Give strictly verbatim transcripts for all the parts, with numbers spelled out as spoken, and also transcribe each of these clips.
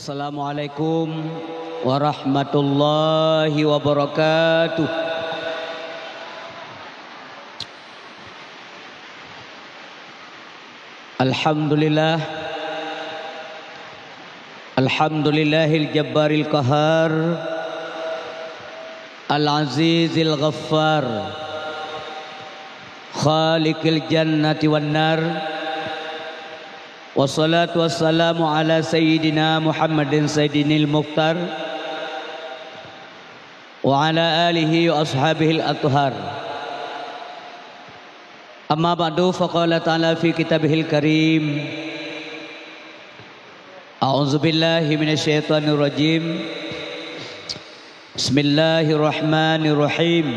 Assalamualaikum warahmatullahi wabarakatuh. Alhamdulillah. Alhamdulillahil jabbaril qahar. Al-azizil ghaffar. Khaliqil jannati wan nar. Wassalatu wassalamu ala sayyidina Muhammadin sayyidinil mukhtar wa ala alihi wa ashabihil athhar. Amma ba'du, faqala ta'ala fi kitabihil karim. A'udzubillahi minasyaitonirrajim. Bismillahirrahmanirrahim.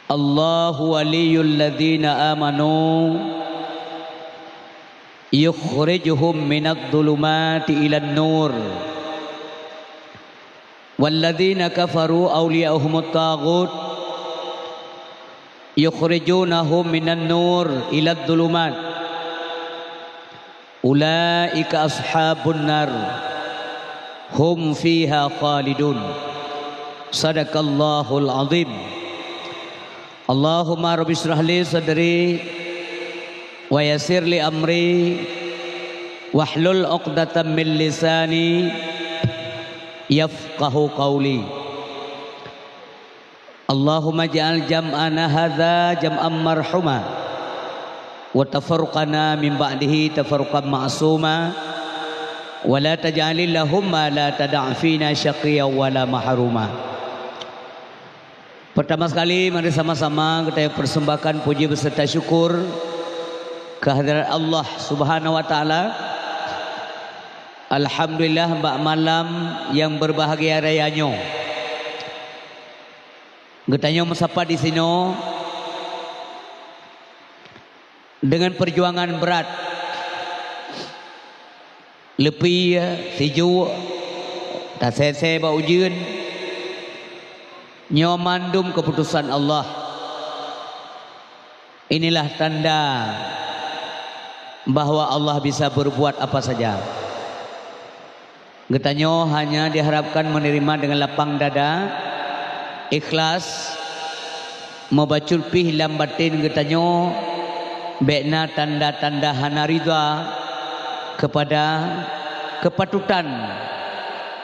Allahu waliyyul ladzina amanu yukhrijuhum minadh dhulumati ilan nur. Walladzina kafaru awliya'uhumut taghut yukhrijunahum minan nur ilad dhulumat. Ulaika ashabun nar, hum fiha khalidun. Sadaqallahul azim. Allahumma rabbi shrah li sadri wa yassir li amri wahlul 'uqdatam min lisani yafqahu qawli. Allahumma ij'al jam'ana hadza jam'an marhuma, wa tafarruqana min ba'dihi tafarruqan ma'suma, wa la taj'alil lahumma la tada'u fina syaqiyya wa la mahruma. Pertama sekali, mari sama-sama kita persembahkan puji beserta syukur kehadirat Allah Subhanahu wa Ta'ala. Alhamdulillah, bak malam yang berbahagia raya nyoe. Geutanyoe meusapat di sinoe dengan perjuangan berat. Leupie, sijuek, tasésé bak ujeuen. Nyoe mandum keuputosan Allah. Inilah tanda bahwa Allah bisa berbuat apa saja. Geutanyoe hanya diharapkan menerima dengan lapang dada, ikhlas, meubacut pih lam baten geutanyoe bék na tanda-tanda hana ridha kepada kepatutan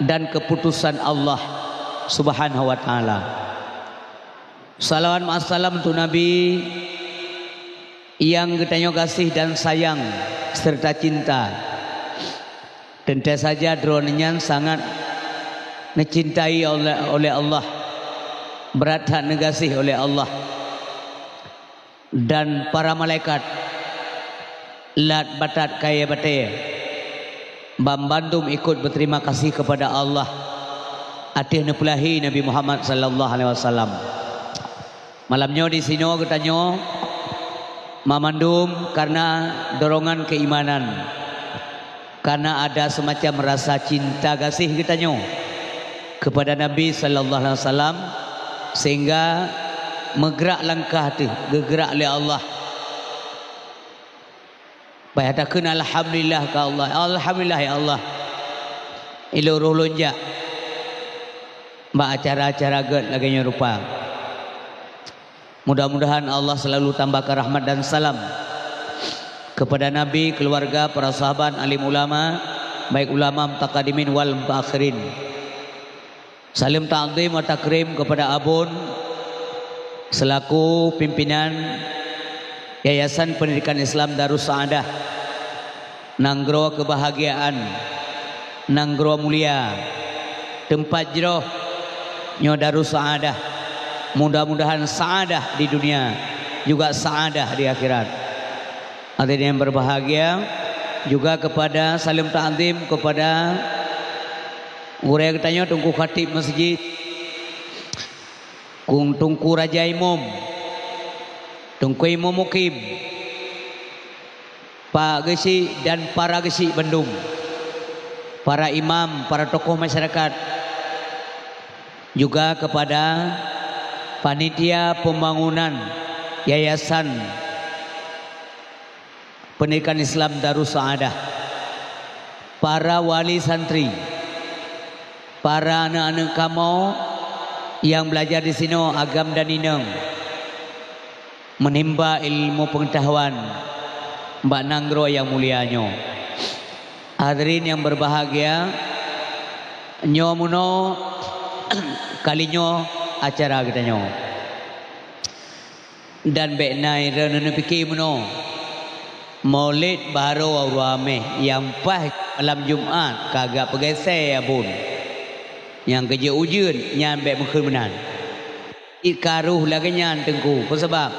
dan keputusan Allah Subhanahu wa Ta'ala. Salawat ma'assalam untuk Nabi yang geutanyoe gaséh dan sayang serta cinta. Teuntée saja droeneuh nyan sangat neucintai oleh, oleh Allah, brat that neugaséh oleh Allah dan para malaikat, lat batat kayée batée, banmandum ikot beuterima kasih kepada Allah ateueh neupeulahé Nabi Muhammad sallallahu alaihi wasallam. Malam nyoe di sinoe geutanyoe mamandum karena dorongan keimanan, karena ada semacam rasa cinta gaséh geutanyoe kepada Nabi sallallahu alaihi wasallam, sehingga meugerak langkah teuh geugeurak lé Allah. Payah takheun alhamdulillah keu Allah. Alhamdulillah ya Allah. Ilôn roh lôn jak bak acara-acara gét lagée nyoe rupa. Mudah-mudahan Allah selalu tambahkan rahmat dan salam kepada Nabi, keluarga, para sahabat, alim ulama, baik ulama mutaqaddimin wal mutaakhirin. Saleuem takzim wa takrim kepada Abon selaku pimpinan Yayasan Pendidikan Islam Darus Saadah. Nanggroe keubahgiaan, nanggroe mulia, teumpat jroh nyoe Darus Saadah. Mudah-mudahan saadah di dunia, juga saadah di akhirat. Hadirin yang berbahagia, juga kepada saleuem takzim kepada gurée geutanyoe, Teungku Khatib Masjid, Kung Teungku Raja Imum, Teungku Imum Mukim, Pak Geuchik dan para geuchik bandum, para imam, para tokoh masyarakat, juga kepada panitia pembangunan Yayasan Pendidikan Islam Darus Sa'adah, para wali santri, para aneuk-aneuk kamoe nyang beulajar disinoe agam dan inong, meunimba ilmu peungeutahuan bak nanggroe nyang mulia nyoe. Hadirin nyang beubahgia, nyoe meunoe kali nyoe acara geutanyoe. Dan bék na droeneuh neupike meunoe, Maulid barô uroe Hamèh nyang paih malam Jumat ka geupeugeusé abon. Nyang keujeuet ujeuen nyan bék meukheun meunan. Cit ka rôh lagée nyan Teungku, peue sabab?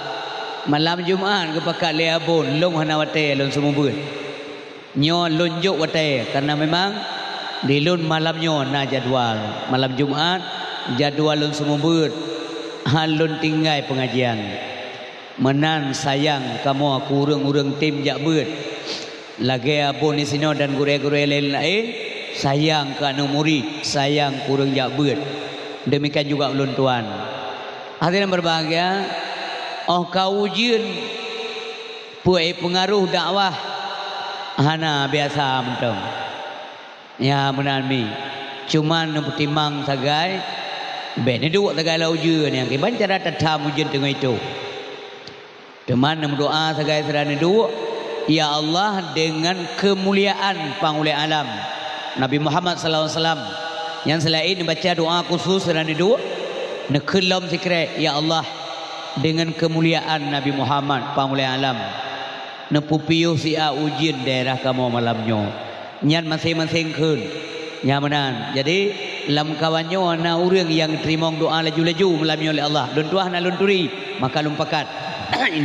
Malam Jumat geupakat lé abon, lôn hana watée lôn seumeubeuet. Nyoe lôn jok watée, kareuna memang di lôn malam nyoe na jadwal. Malam Jumat, jadwal lôn seumeubeuet, han lôn tinggai peungajian. Meunan sayang kamoe keu ureuëng-ureuëng tem jak beuet. Lagée abon disinoe dan gurée-gurée laén-laén, sayang keu aneuk murit, sayang keu ureuëng jak beuet. Demikian juga ulôn tuan. Hadirin berbahagia, óh ka ujeuen, peue peungaroh dakwah hana biasa mantong. Ya, meunan mi. Cuman neupeutimang sagai, bék neuduek sagai lam ujeuen, nyang kiban cara tatham ujeuen teungoh itu. Teuma neumeudoá sagai sira neuduek, "Ya Allah, deungon keumuliaan Panghulée Alam, Nabi Muhammad sallallahu alaihi wasallam, nyang seulaén neubaca doá khusus sira neuduek, neukheun lom sikrek, 'Ya Allah, deungon keumuliaan Nabi Muhammad Panghulée Alam, neupeupiôh siat ujeuen daerah kamoe malam nyoe.'" Nyan maséng-maséng kheun. Nyan meunan. Jadi, lam kawan nyoe na ureuëng nyang teurimong doá laju-laju malam nyoe lé Allah. Lôn tuah na lôn turi, maka lôn pakat.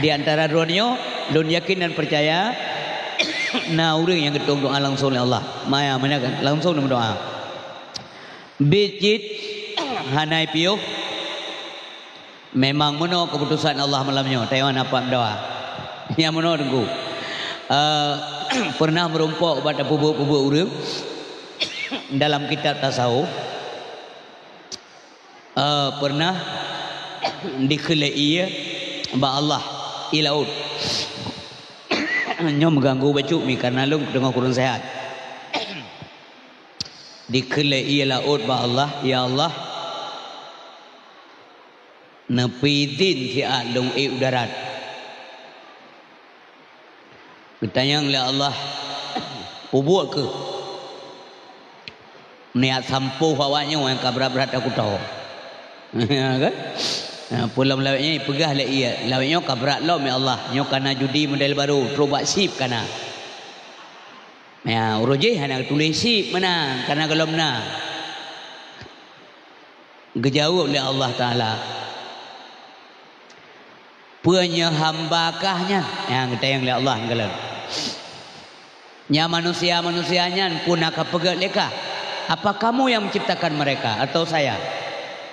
Di antara droeneuh nyoe, lôn yakin dan peucaya, na ureuëng nyang geutueng doá langsong lé Allah. Maya, meunan kan? Langsong neumeudoá. Biet cit hana ipiôh. Memang meunoe keuputosan Allah malam nyoe, tanyoe hana pat meudoá. Nyang meunoe Teungku. Eh, pernah meurumpok bak tapeubuet-peubuet ureuëng dalam kitab tasawuf. Eh, pernah dikheun lé ié bak Allah, ié laôt. Nyoe meuganggu bacut mi, kareuna lôn teungoh kureueng seuhat. Dikheun lé ié laôt bak Allah, "Ya Allah, neupeuidhin siat lôn ék u darat." Geutanyong lé Allah, "Peubuet kheueh. Neujak sampôh awak nyoe nyang ka brat-brat takutoe." Ya kan? Nah, peue lom lawét nyoe peugah lé ié, "Lawét nyoe ka brat lom, ya Allah. Nyoe ka na judi model barô, trok bak chip ka na." Ya, uroe jih hana geutuléh chip meunan, kareuna gohlom na. Geujaweueb lé Allah Taala, "Peue nyoe hamba kah nyan?" Nyang geutanyong lé Allah nyan gohlom. "Nyan manusia-manusia nyan peue na kapeugét lé kah? Apa kamu yang menciptakan mereka atau saya?"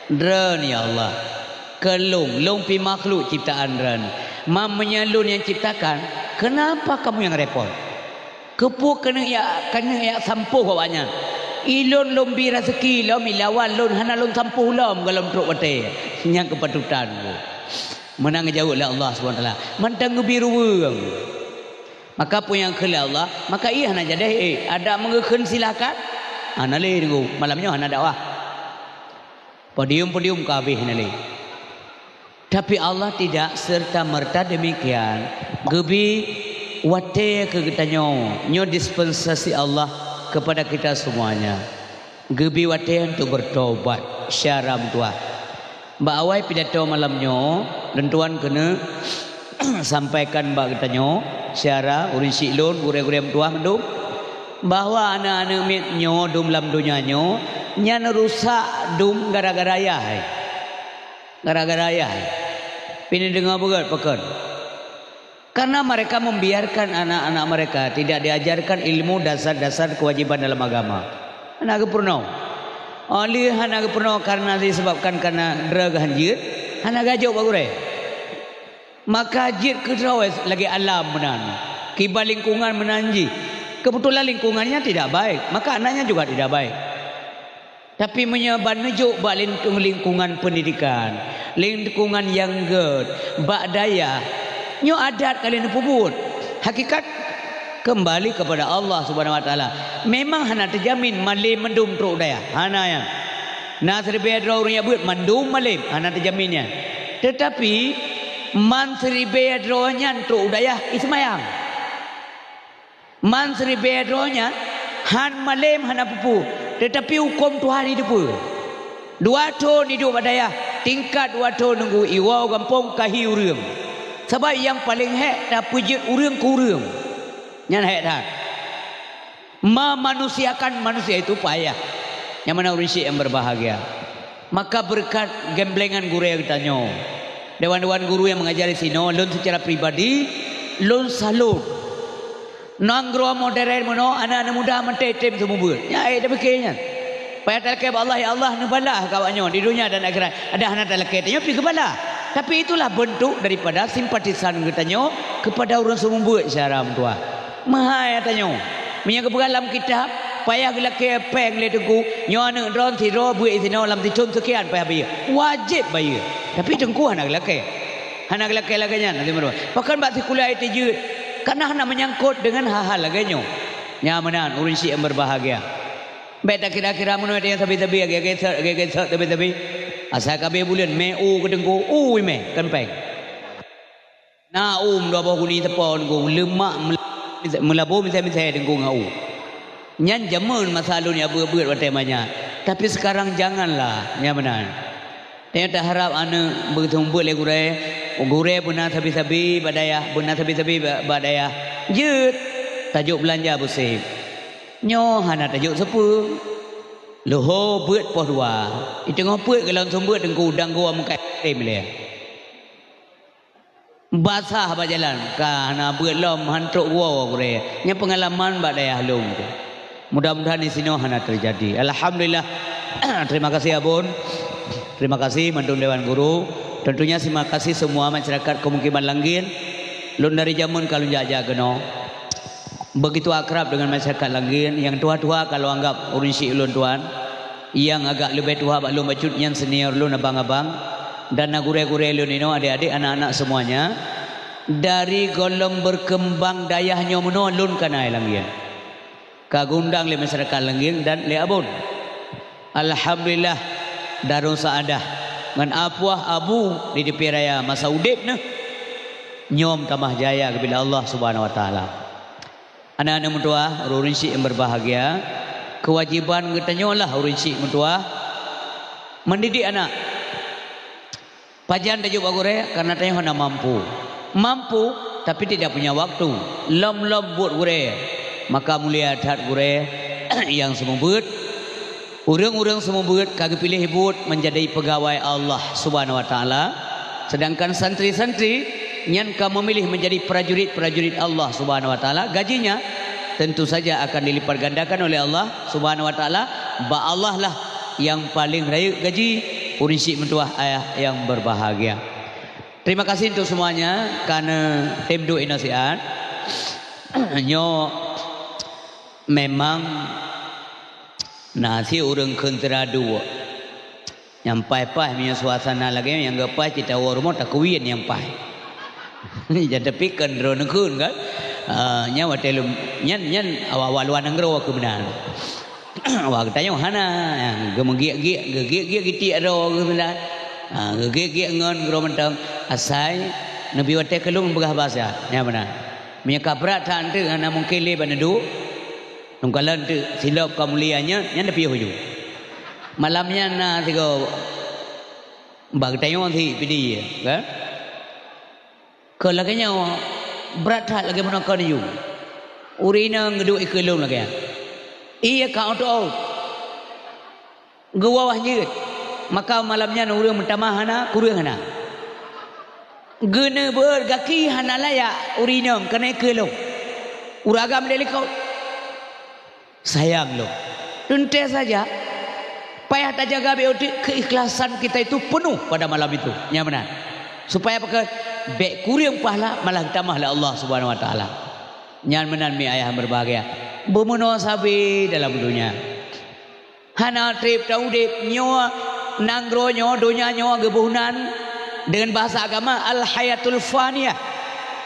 "Droen, ya Allah. Keu lôn, lôn pih makhluk ciptaan Droen. Ma meunyoe lôn nyang ciptakan, keunapa kamu nyang repot? Keupeue keuneuk jak, keuneuk jak sampôh awaknyan? Ilôn lôn bi raseuki lom, ilawan lôn hana lôn sampôh lom gohlom trok watée nyang keupatotan." Meunan geujaweueb lé Allah Subhanahu Wa Taala. Mantong geubi ruweueng. Maka peue nyang kheun lé Allah, maka ié hana jadeh, eh, adak meugeukheun silahkan. Hana lé Teungku, malam nyoe hana dakwah. Podium-podium ka habéh hana lé. Tapi Allah tidak serta-merta demikian. Geubi watée keu geutanyoe, nyoe dispensasi Allah kepada kita semuanya. Geubi watée untuk bertobat syara meutuah. Bak awai pidato malam nyoe, lôn tuan keuneuk sampaikan bak geutanyoe, syara ureuëng syiek lôn, gurée-gurée meutuah mandum, bahwa aneuk-aneuk miet nyoe dum lam donya nyoe, nyan rusak dum gara-gara yah hai. Gara-gara yah hai. Pih neudeungoe beugét pakon. Karena mereka membiarkan anak-anak mereka tidak diajarkan ilmu dasar-dasar kewajiban dalam agama. Hana geupeurunoe. Óh lheueh hana geupeurunoe karena disebabkan karena droe geuhanjeuet, hana geujok bak gurée. Maka jeuet keudroe lagée alam meunan. Kiban lingkungan meunan jih. Kebetulan lingkungannya tidak baik, maka anaknya juga tidak baik. Tapi meunyoe ban neujok bak lingkung-, lingkungan pendidikan, lingkungan nyang gét, bak dayah, nyoe adat ka lheueh neupeubuet. Hakikat Keumbali keupada Allah Subhanahu Wa Taala. Memang hana teujamin malem mandum trok dayah. Hana nyan. Na siribèe droe ureueng jak beuet mandum malem, hana teujamin nyan. Teutapi, man siribèe droe nyan trok dayah, i seumayang. Man siribèe droe nyan han malem hana peue-peue, teutapi hukôm Tuhan jiteupeue. Dua thon jiduek bak dayah, tingkat dua thon nunggu iwoe gampông ka hi ureueng. Sabab nyang paleng hék tapeujeuet ureueng keu ureueng. Nyan hék that. Memanusiakan manusia itu payah. Nyang mana ureueng syik nyang berbahagia. Maka beureukat geumblengan gurèe geutanyoe. Dewan-dewan guru nyang mengajar di sinoe, lôn secara pribadi, lôn salut. Nanggroe modern meunoe, aneuk-aneuk muda mantong tem seumeubeuet. Nyan, eh, tapike nyan. Payah talakèe bak Allah, "Ya Allah, neubalah keu awak nyoe di dunia dan akhirat." Adak hana talakèe, tanyoe pih geubalah. Tapi itulah bentuk daripada simpatisan geutanyoe kepada ureueng seumeubeuet syedara meutuah. Meuhai tanyoe. Meunyoe geupeugah lam kitab, payah geulakèe pèng lé teungku, nyoe aneuk droen sidroe beuet sinoe lam sithon seukian payah bayeue. Wajéb bayeue. Tapi teungku hana geulakèe. Hana geulakèe lagèe nyan, hana geulakèe. Bahkan bak sikuliah I T jeuet, karena hana menyangkut dengan hal-hal lagèe nyoe. Nyan meunan, ureueng syik nyang berbahagia. Bèk takira-kira meunoe tanyoe sabe-sabe, lagèe-lagèe sot, lagèe-lagèe sot sabe-sabe. Asai ka abéh buleuen, mè u keu teungku, u mè, kon pèng. Na u meudua boh guni teupon teungku, leumak meul-, meulabô misai-misai teungku ngon u. Nyan jameun masa lôn jak beuet-beuet watèe manyak. Tapi sekarang janganlah, nyan meunan. Tanyoe taharab aneuk beuseumeubeuet lé gurèe, gurèe beuna sabe-sabe bak dayah, beuna sabe-sabe bak, bak dayah. Jeuet tajok beulanja beusép. Nyoe hana tajok sapeue. Leuho beuet poh dua. Di teungoh peuet goh lom seumeubeuet teungku, dang goe meukat tem lé. Basah bak jalan, ka hana beuet lom, han trok woe gurèe. Nyan peungalaman bak dayah lôn tu. Mudah-mudahan di sinoe hana teujadi. Alhamdulillah. Terima kasih, Abon. Terima kasih mandum dewan guru. Tentunya terima kasih semua masyarakat Kemukiman Langgin. Lôn dari jameun ka lôn jak-jak keunoe. Begitu akrab dengan masyarakat Langgin, nyang tuha-tuha ka lôn anggap ureueng syik ulôn tuan, nyang agak leubeh tuha bak lôn bacut nyan senior lôn abang-abang, dan na gurèe-gurèe lôn inoe, adik-adik, anak-anak semuanya. Dari gohlom berkembang dayah nyoe meunoe lôn ka na i Langgin. Ka geuundang lé masyarakat Langgin dan lé Abon. Alhamdulillah, Darul Saadah ngon Apuah Abu di Dipie Raya masa udép neuh. Nyoe tamah jaya geubila Allah Subhanahu Wa Taala. Aneuk-aneuk meutuah, ureueng syik nyang berbahagia, keuwajéban geutanyoe lah ureueng syik meutuah mendidik aneuk. Pajan tajok bak gurèe? Karena tanyoe hana mampu. Mampu, tapi tidak punya waktu. Lom-lom buet gurèe. Maka mulia that gurèe nyang seumeubeuet. Ureueng-ureueng seumeubeuet ka geupiléh buet menjadi peugawai Allah Subhanahu Wa Taala, sedangkan santri-santri nyan ka memilih menjadi prajurit-prajurit Allah Subhanahu Wa Taala. Gajinya tentu saja akan dilipat gandakan oleh Allah Subhanahu Wa Taala. Bak Allah lah nyang paleng rayeuk gaji, ureueng syik meutuah ayah nyang berbahagia. Terima kasih untuk semuanya, ka neutem duek inoe siat. Nyoe memang na si ureueng kheun teuradu. Nyang paih-paih meunyoe suasana lagèe nyan, nyang geupaih cit tawoe rumoh takeuwien nyang paih. Jan tapike droeneuh kheun kan? Ah, nyan watèe lom, nyan, nyan awak-awak luwa nanggroe keuh meunan. Awak geutanyoe hana, geumeugik-gik, geugiek-giek gitiek droe geuh meunan. Ah, geugiek-giek ngon droe mantong. Asai neubi watèe keu lôn peugah basa, nyan meunan. Meunyoe ka brat that eunteuk, hana mungken lé ban neuduek. Lôn kalon teuk silop ka mulia nyan, nyan tapiôh ju. Malam nyan na sigoe bak geutanyoe si Pidie, kan? Keu lagèe nyoe, brat that lagèe meunoe kon ju. Ureueng inong geuduek ikeue lôn lagèe nyan. Ie ka ôt-ôt. Geuwoe jeuet, maka malam nyan ureueng meutamah hana, kureueng hana. Geuneubeuet gaki hana layak ureueng inong keuneuk ikeue lôn. Ureueng agam lé likot. Sayang lôn. Teuntèe saja, payah tajaga bèk uteuk keikhlasan kita itu penuh pada malam itu. Nyan meunan. Supaya pakon? Bèk kureueng pahala, malah geutamah lé Allah Subhanahu Wa Taala. Nyan meunan mi ayah berbahagia. Beumeunoe sabe dalam donya. Hana trép taudép nyoe, nanggroe nyoe, donya nyoe geuboh nan deungon bahasa agama al-hayatul faniyah.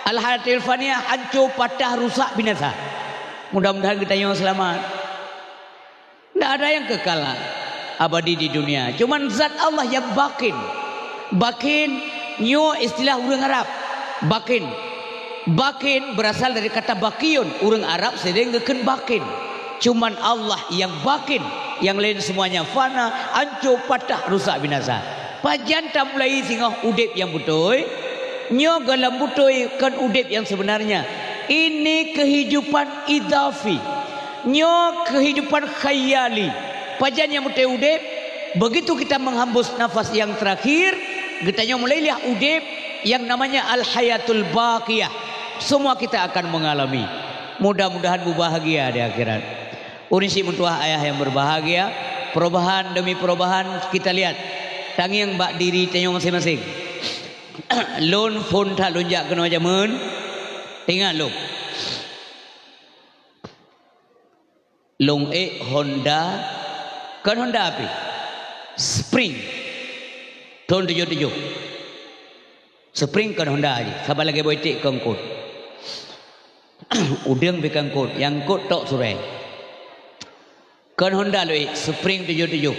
Al-hayatul faniyah, hancô, patah, rusak, binasa. Mudah-mudahan geutanyoe seulamat. Ndak ada nyang kekal abadi di dunia. Cuman zat Allah nyang bakin. Bakin nyoe istilah ureuëng Arab. Bakin. Bakin berasal dari kata bakiun. Ureuëng Arab sering geukheun bakin. Cuman Allah nyang bakin. Nyang lain semuanya fana, ancô, patah, rusak, binasa. Pajan tamulai singoh udeb nyang beutôi? Nyoe goh lom beutôi kon udeb nyang sebenarnya. Ini kehidupan idafi. Nyoe kehidupan khayali. Pajan nyang beutôi udeb? Begitu kita menghembus nafas yang terakhir, geutanyoe mulailah udeb yang namanya al-hayatul baqiyah. Semua kita akan mengalami. Mudah-mudahan berbahagia di akhirat. Ureuëng syiek meutuah ayah yang berbahagia, perubahan demi perubahan kita lihat. Tangieng bak diri tanyoe masing-masing. Lôn phon that lôn jak keunoe jameun. Ingat lôn. Lôn ék Honda, kon Honda api? Spring. Thon tujoh tujoh. Spring kon Honda jih, saban lagée boh iték kon kot. Udeueng pih kon kot, nyang kot tok surée. Kon Honda lôn ék, Spring tujoh tujoh.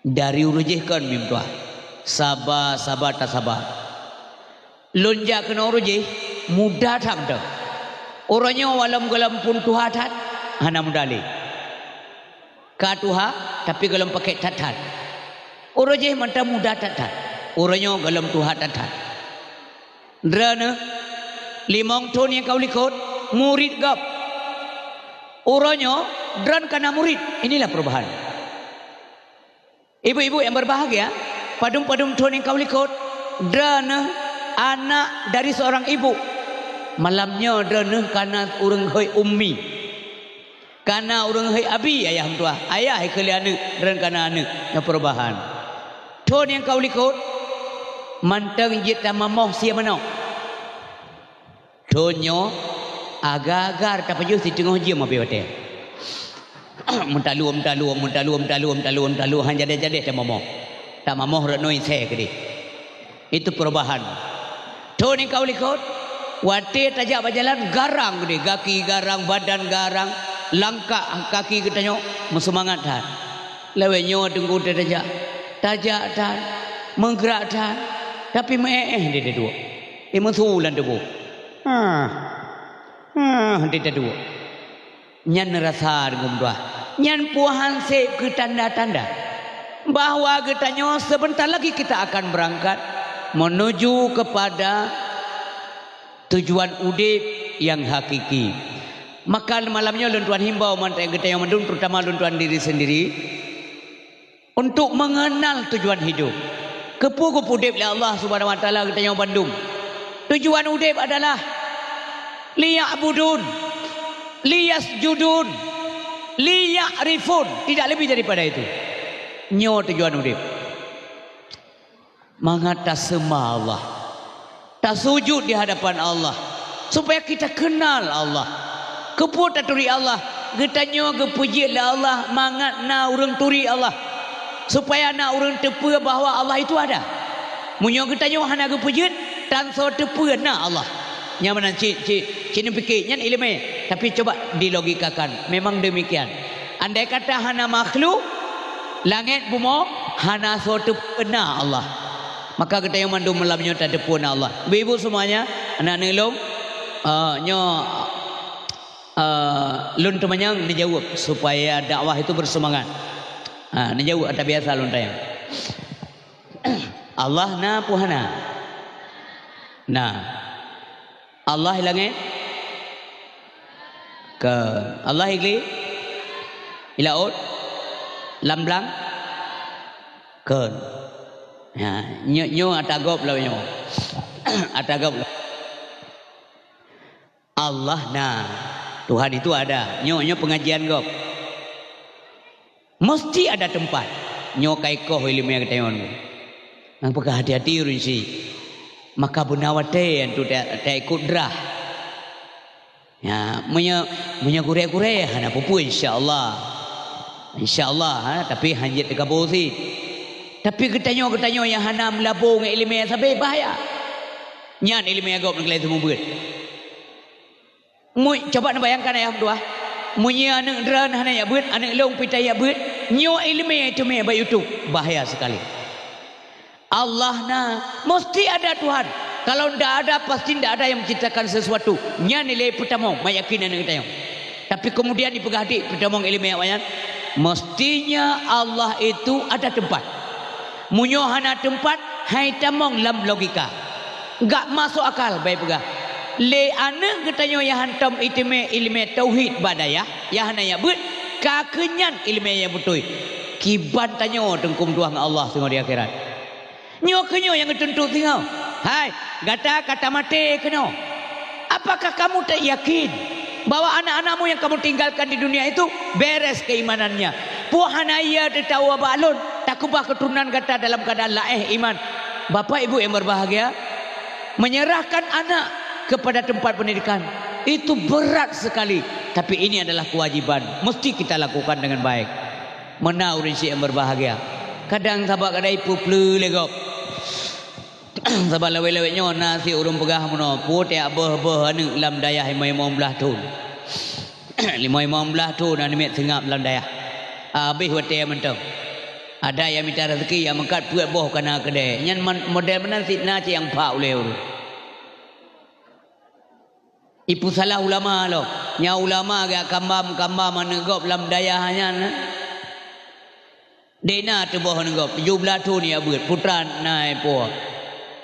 Dari uroe jih kon mim tuah. Saba, saba, tasaba. Lôn jak keunoe uroe jih, muda that mantong. Uroe nyoe walom goh lom phon tuha that, hana muda lé. Ka tuha, tapi goh lom pakék that-that. Uroe jih mantong muda that-that. Uroe nyoe goh lom tuha that-that. Droeneueh, limong thon nyang ka u likot, murit gob. Uroe nyoe, droen ka na murit. Inilah perubahan. Ibu-ibu yang berbahagia, padum-padum thon nyang ka u likot, droeneueh anak dari seorang ibu. Malam nyoe droeneueh ka na ureuëng hôi ummi. Ka na ureuëng hôi abi, ayah meutuah. Ayah ikheun lé aneuëk, droen ka na aneuëk. Nyoe perubahan. Thon nyang ka u likot, mantong jeuet tamamoh sie manok. Thon nyoe, agar-agar tapajoh siteungoh jeuem abéh watée. Meutalue, meutalue, meutalue, meutalue, meutalue, han jadeh-jadeh tamamoh. Tamamoh rot nyoe isée keudeh. Itu perubahan. Thon nyang ka u likot, watée tajak bak jalan garang keudeh, gaki garang, badan garang, langkah kaki geutanyoe meuseumangat that. Lawét nyoe teungku tajak, tajak that, meugrak that, tapi meu-éh-éh di taduek. Imeusu lam tuboh. Ah, ah, di taduek. Nyan rasa deungon meutuah. Nyan peue han sép keu tanda-tanda bahwa geutanyoe sebentar lagi kita akan berangkat menuju kepada tujuan udeb nyang hakiki. Maka malam nyoe lôn tuan himbau mantong geutanyoe mandum, terutama lôn tuan diri sendiri, untuk mengenal tujuan hidup. Keupeue geupeuudeb lé Allah Subhanahu wa Taala geutanyoe bandum? Tujuan udeb adalah liya'budun, liyasjudun, liya'rifun. Tidak lebih daripada itu. Nyoe tujuan udeb. Mangat taseumah Allah. Tasujud di hadapan Allah, supaya kita kenal Allah. Keupeue taturi Allah? Geutanyoe geupeujeuet lé Allah mangat na ureuëng turi Allah, supaya na ureuëng teupeue bahwa Allah itu ada. Meunyoe geutanyoe hana geupeujeuet, tan soe teupeue na Allah. Nyan meunan cit, cit, cit neupike, nyan iéleumé, tapi coba dilogikakan, memang demikian. Andai kata hana makhluk, langét, bumoe, hana soe teupeue na Allah. Maka geutanyoe mandum malam nyoe tateupeue na Allah. Ibu-ibu semuanya, aneuk-aneuk lôn, eh, nyoe, eh, lôn teumanyong neujaweueb supaya dakwah itu bersemangat. Ha, neujaweueb ata biasa lôn tanyong. Allah na peue hana? Na. Allah i langét? Kon. Allah i glé? I laôt? Lam blang? Kon. Ha, nyoe, nyoe ata gob lom nyoe. Ata gob lom. Allah na. Tuhan itu ada. Nyoe, nyoe pengajian gob. Mesti ada tempat. Nyoe ka ikoh iéleumé geutanyoe. Nyang peugah hati-hati ureuëng syiek. Maka beuna watée nyan tu ta-, taikot drah. Ya, meunyoe, meunyoe gurée-gurée hana peue-peue, insya Allah. Insya Allah, ha, tapi hanjeuet teugabo sit. Tapi geutanyoe, geutanyoe nyang hana meulabo ngon iéleumé sabe bahaya. Nyan iéleumé gob ngon geutanyoe seumeubeuet. Mu-, coba neubayangkan ayah meutuah, meunyoe aneuk droen hana jak beuet, aneuk lôn pih hana jak beuet, nyoe iéleumé teumé bak YouTube, bahaya sekali. Allah na, mesti ada Tuhan. Kalau ndak ada, pasti ndak ada yang menciptakan sesuatu. Nyan ilée peutamong, meuyakin aneuk geutanyoe. Tapi kemudian dipeugah dik peutamong iéleumé awaknyan, mestinya Allah itu ada tempat. Meunyoe hana teumpat, hai tamong lam logika. Gak masuk akal, bai peugah. Lé aneuk geutanyoe nyang hantom iteumé iéleumé tauhid bak dayah, nyang hana jak beuet, ka keuh nyan iéleumé nyang beutôi. Kiban tanyoe teungku meutuah ngon Allah singoh di akhirat. Nyoe keuh nyoe nyang geutuntut singoh. Hai, gata ka tamaté keunoe. Apakah kamu tak yakin bahwa anak-anakmu yang kamu tinggalkan di dunia itu beres keimanannya? Peue hana ia teuh tawoe bak lôn, takeubah keuturonan gata dalam keuadaan laéh iman? Bapak Ibu yang berbahagia, menyerahkan anak kepada tempat pendidikan itu berat sekali, tapi ini adalah kewajiban, mesti kita lakukan dengan baik. Meunan ureuëng syik yang berbahagia. Kadang sahabat kadang ipeupleue lé gob. Sabab lawét-lawét nyoe na si ureuëng peugah meunoe, peue tieb beuh-beuh aneuk lam dayah limong-limong blaih thon. Limong-limong blaih thon aneuk miet seungab lam dayah. Habéh watée mantong. Ada nyang mita raseuki, nyang meukat peuet boh kana keudée. Nyan man-, model meunan sit na cit nyang phak ulée ureuëng. Ipeusalah ulama lom. Nyang ulama geujak kambam-kambam aneuk gob lam dayah nyan. Dena teuboh aneuk gob, tujoh blaih thon jak beuet, putra na ipo.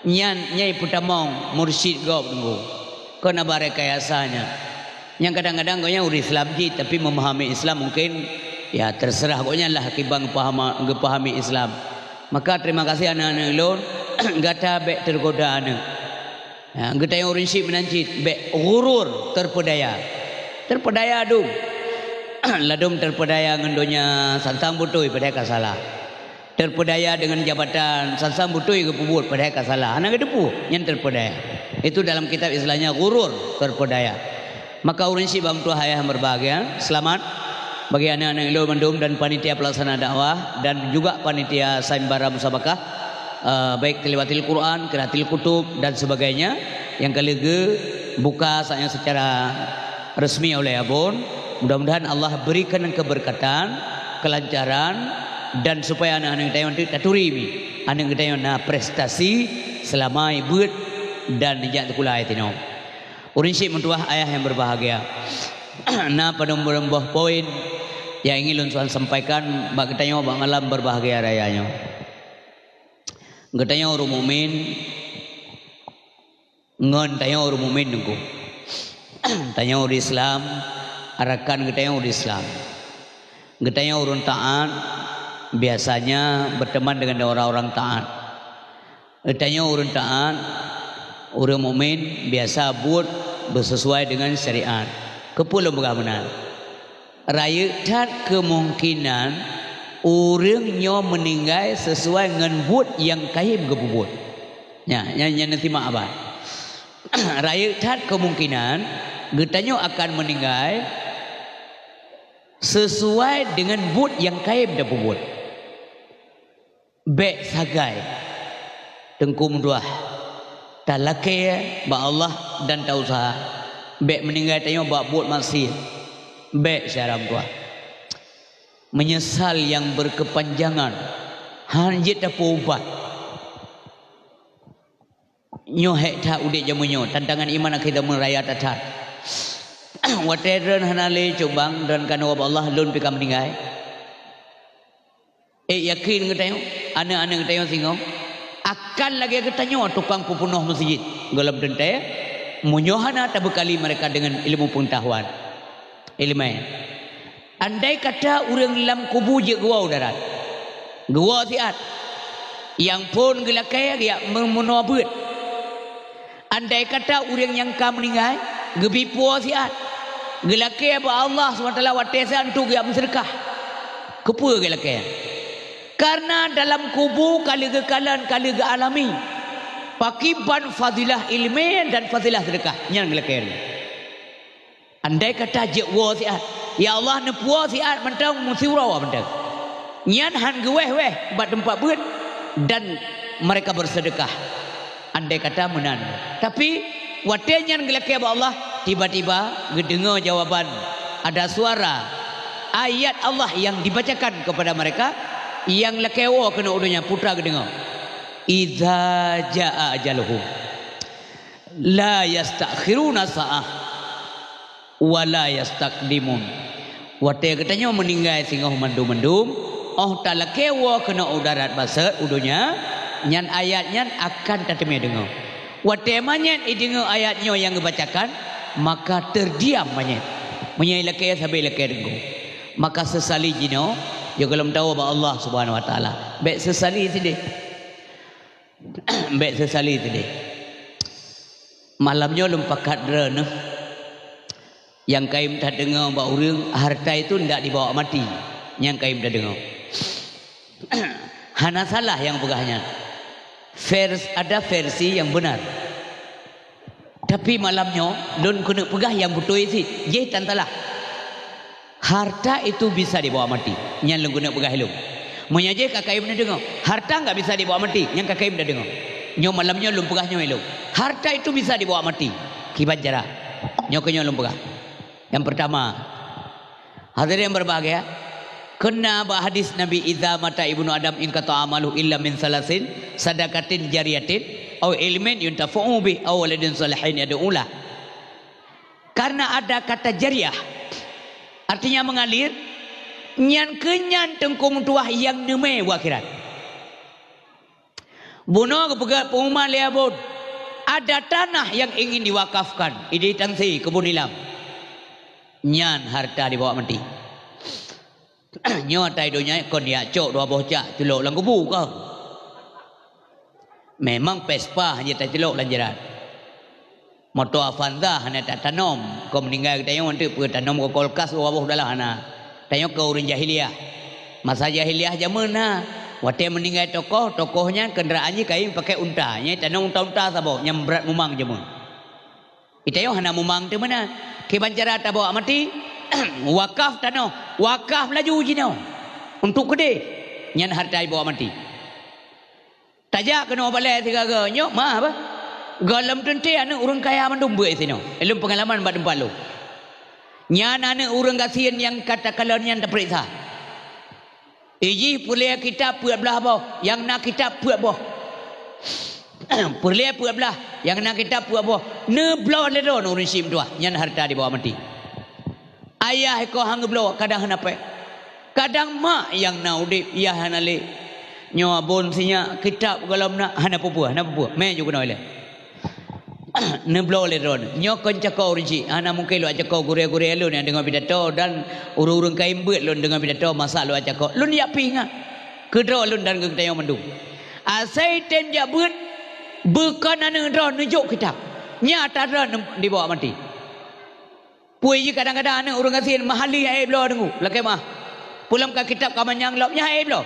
Nyan nyang ipeutamong mursyid gob teungku. Kon haba rekayasa nyan. Nyang kadang-kadang gobnyan ureuëng Islam jih, tapi memahami Islam mungkin, ya, terserah gobnyan lah kiban geupahama-, geupahami Islam. Maka terima kasih aneuk-aneuk lôn, gata bék teugoda aneuk. Ya, geutanyoe ureuëng syik meunan cit, bék ghurur, terpedaya. Terpedaya dum. Ladum terpedaya ngon donya, sang-sang beutôi padahai ka salah. Terpedaya dengan jabatan, sang-sang beutôi geupeubuet padahai ka salah. Hana geuteupeue, nyan terpedaya. Itu dalam kitab istilahnya ghurur, terpedaya. Maka ureuëng syik bak meutuah ayah yang berbahagia, selamat bagi aneuk-aneuk lôn mandum dan panitia pelaksana dakwah dan juga panitia sayembara musabakah, eh, baik tilawatil Quran, qiraatil kutub dan sebagainya yang ka lheueh geubuka saat nyoe secara resmi oleh Abon. Mudah-mudahan Allah berikan keberkatan, kelancaran dan supaya aneuk-aneuk geutanyoe nanti taturi mi. Aneuk geutanyoe na prestasi selama ibeuet dan jak sikula tinoe. Ureuëng syik meutuah ayah yang berbahagia. Na padum buleuen boh poin nyang ingin lôn sampaikan bak geutanyoe bak malam berbahagia raya nyoe. Geutanyoe ureuëng mukmin ngon tanyoe ureuëng mukmin teungku. Tanyoe ureuëng Islam, rakan geutanyoe ureuëng Islam. Geutanyoe ureuëng taat biasanya berteman dengan orang-orang taat. Geutanyoe ureuëng taat, ureuëng mukmin biasa buet beusesuai dengan syariat. Keupeue lôn peugah meunan? Rayeuk that keumungkinan ureuëng nyoe meuninggai sesuai ngon buet nyang kayém geupeubuet. Nya, nyan, nyan neusimak haba. Rayeuk that keumungkinan geutanyoe akan meuninggai sesuai dengan buet nyang kayém tapeubuet. Bék sagai teungku meutuah talakée bak Allah dan tausaha. Bék meuninggai tanyoe bak buet maksiet. Bék syedara meutuah. Menyesal nyang berkepanjangan hana jeuet tapeuubat. Nyoe hék that udeb jameun nyoe, tantangan iman akhé zameun raya that-that. Watée droen hana lé cubang, droen keunoe bak Allah, lôn pih ka meuninggai. Ék yakin geutanyoe, aneuk-aneuk geutanyoe singoh akan lagée geutanyoe tukang peupeunoh meuseujid gohlom teuntée, meunyoe hana tabeukali mereka dengan ilmu pengetahuan. Iéleumé. Andai kata ureuëng lam kubu jeuet geuwoe darat, geuwoe siat, nyang phon geulakée geujak meumeunoe beuet. Andai kata ureuëng nyang ka meuninggai geubri puwoe siat, geulakée bak Allah subhanahu wa taala watée siat untuk geujak meuseudeukah. Keupeue geulakée? Karena dalam kubu ka lheueh geukalon, ka lheueh geualami pakriban fadilah iéleumé dan fadilah seudeukah. Nyan geulakée. Andai kata jeuet woe siat, ya Allah neupuwoe siat mantong meusiuroe mantong. Nyan han geuwéh-wéh bak teumpat beuet dan mereka bersedekah. Andai kata meunan. Tapi watée nyan geulakée bak Allah, Tiba-tiba geudeungoe jawaban, ada suara ayat Allah yang dibacakan kepada mereka, nyang lakée woe keunoe u donya, peue teuma geudeungoe, "Idza jaa ajaluhum la yastakhiruna sa'ah wa la yastaqdimun." Watée geutanyoe meuninggai singoh mandum-mandum, óh talakée woe keunoe u darat baseut u donya, nyan ayat nyan akan tateumé deungoe. Watée manyét ideungoe ayat nyoe nyang geubacakan, maka terdiam manyét. Meunyoe ilakée sabe ilakée deungoe, maka seusali jinoe, jigohlom tawoe bak Allah Subhanahu wa Taala. Bék seusali sideh. Bék seusali sideh. Malam nyoe lôn pakat droeneuh nyang kayém tadeungoe bak ureuëng, harta itu ndak dibawa mati, nyang kayém tadeungoe. Hana salah nyang peugah nyan. Vers-, ada versi yang benar. Tapi malam nyoe lôn keuneuk peugah nyang beutôi cit, jih tan salah. Harta itu bisa dibawa mati, nyan lôn keuneuk peugah ilôn. Meunyoe jih ka kayém neudeungoe, harta nggak bisa dibawa mati, nyan ka kayém neudeungoe. Nyoe malam nyoe lôn peugah nyoe ilôn. Harta itu bisa dibawa mati. Kiban cara? Nyoe keuh nyoe lôn peugah. Yang pertama, hadirin yang berbahagia, keunan bak hadis Nabi, "Idza mata ibnu Adam inqata amalu illa min salasin, sadaqatin jariyatin, au ilmin yuntafa'u bih, au waladin salihin yad'u lah." Karena ada kata jariah, artinya mengalir, nyan keuh nyan teungku meutuwah nyang neumé u akhirat. Bunoe geupeugah pengumuman lé Abon, ada tanah yang ingin diwakafkan, idéh tangse keubon ilam. Nyan harta dibawa mati. Nyoe ata i donya kon jak cok dua boh cak culok lam kubu kon. Memang Vespa hana tacilok lam jalan. Moto Avanza hana tatanom. Kon meuninggai geutanyoe, eunteuk peue tanom keu kulkas dua boh dalam hana. Tanyoe kon ureuëng jahiliyah. Masa jahiliyah jameun na, watée meuninggai tokoh, tokoh nyan keundaraan jih kayém pakai unta. Nyan tanom unta-unta saboh, nyang brat mumang jameun. Geutanyoe hana mumang teumeunan. Kiban cara tabawa mati, wakaf tanoh, wakaf laju jinoe. Untuk keudeh, nyan harta jibawa mati. Tajak keunoe balée sigaga nyoe, ma bah. Gohlom teuntée aneuëk ureuëng kaya mandum beuet sinoe. Ilôn peungalaman bak teumpat lôn. Nyan aneuëk ureuëng gasien nyang ka takalon nyan tapeuriksa. Ijih peureulée kitab peuet blaih boh, nyang na kitab peuet boh. Peureulée peuet blaih, nyang na kitab peuet boh. Neubloe lé droe ureuëng syiek meutuwah, nyan harta dibawa mati. Ayah ikoh han geubloe, kadang hana péng. Kadang mak nyang na udeb, yah hana lé. Nyoe Abon sinyak kitab gohlom na, hana peue-peue, hana peue-peue. Mé ju keunoe ilée. Neubloe lé droeneuh. Nyoe kon cako ureuëng syiek, hana mungken lôn cako gurée-gurée lôn nyang deungoe pidato dan ureuëng-ureuëng kayém beuet lôn deungoe pidato masa lôn cako. Lôn jak pih ngat. Keudroe lôn dan geutanyoe mandum. Asai tem jak beuet, beukon aneuëk droe neujok kitab. Nyata droe dibawa mati. Peue jih kadang-kadang aneuëk ureuëng gasien meuhali nyang ék bloe deungoe, lakée meuah. Peulom ka kitab ka manyang lom nyang ék bloe.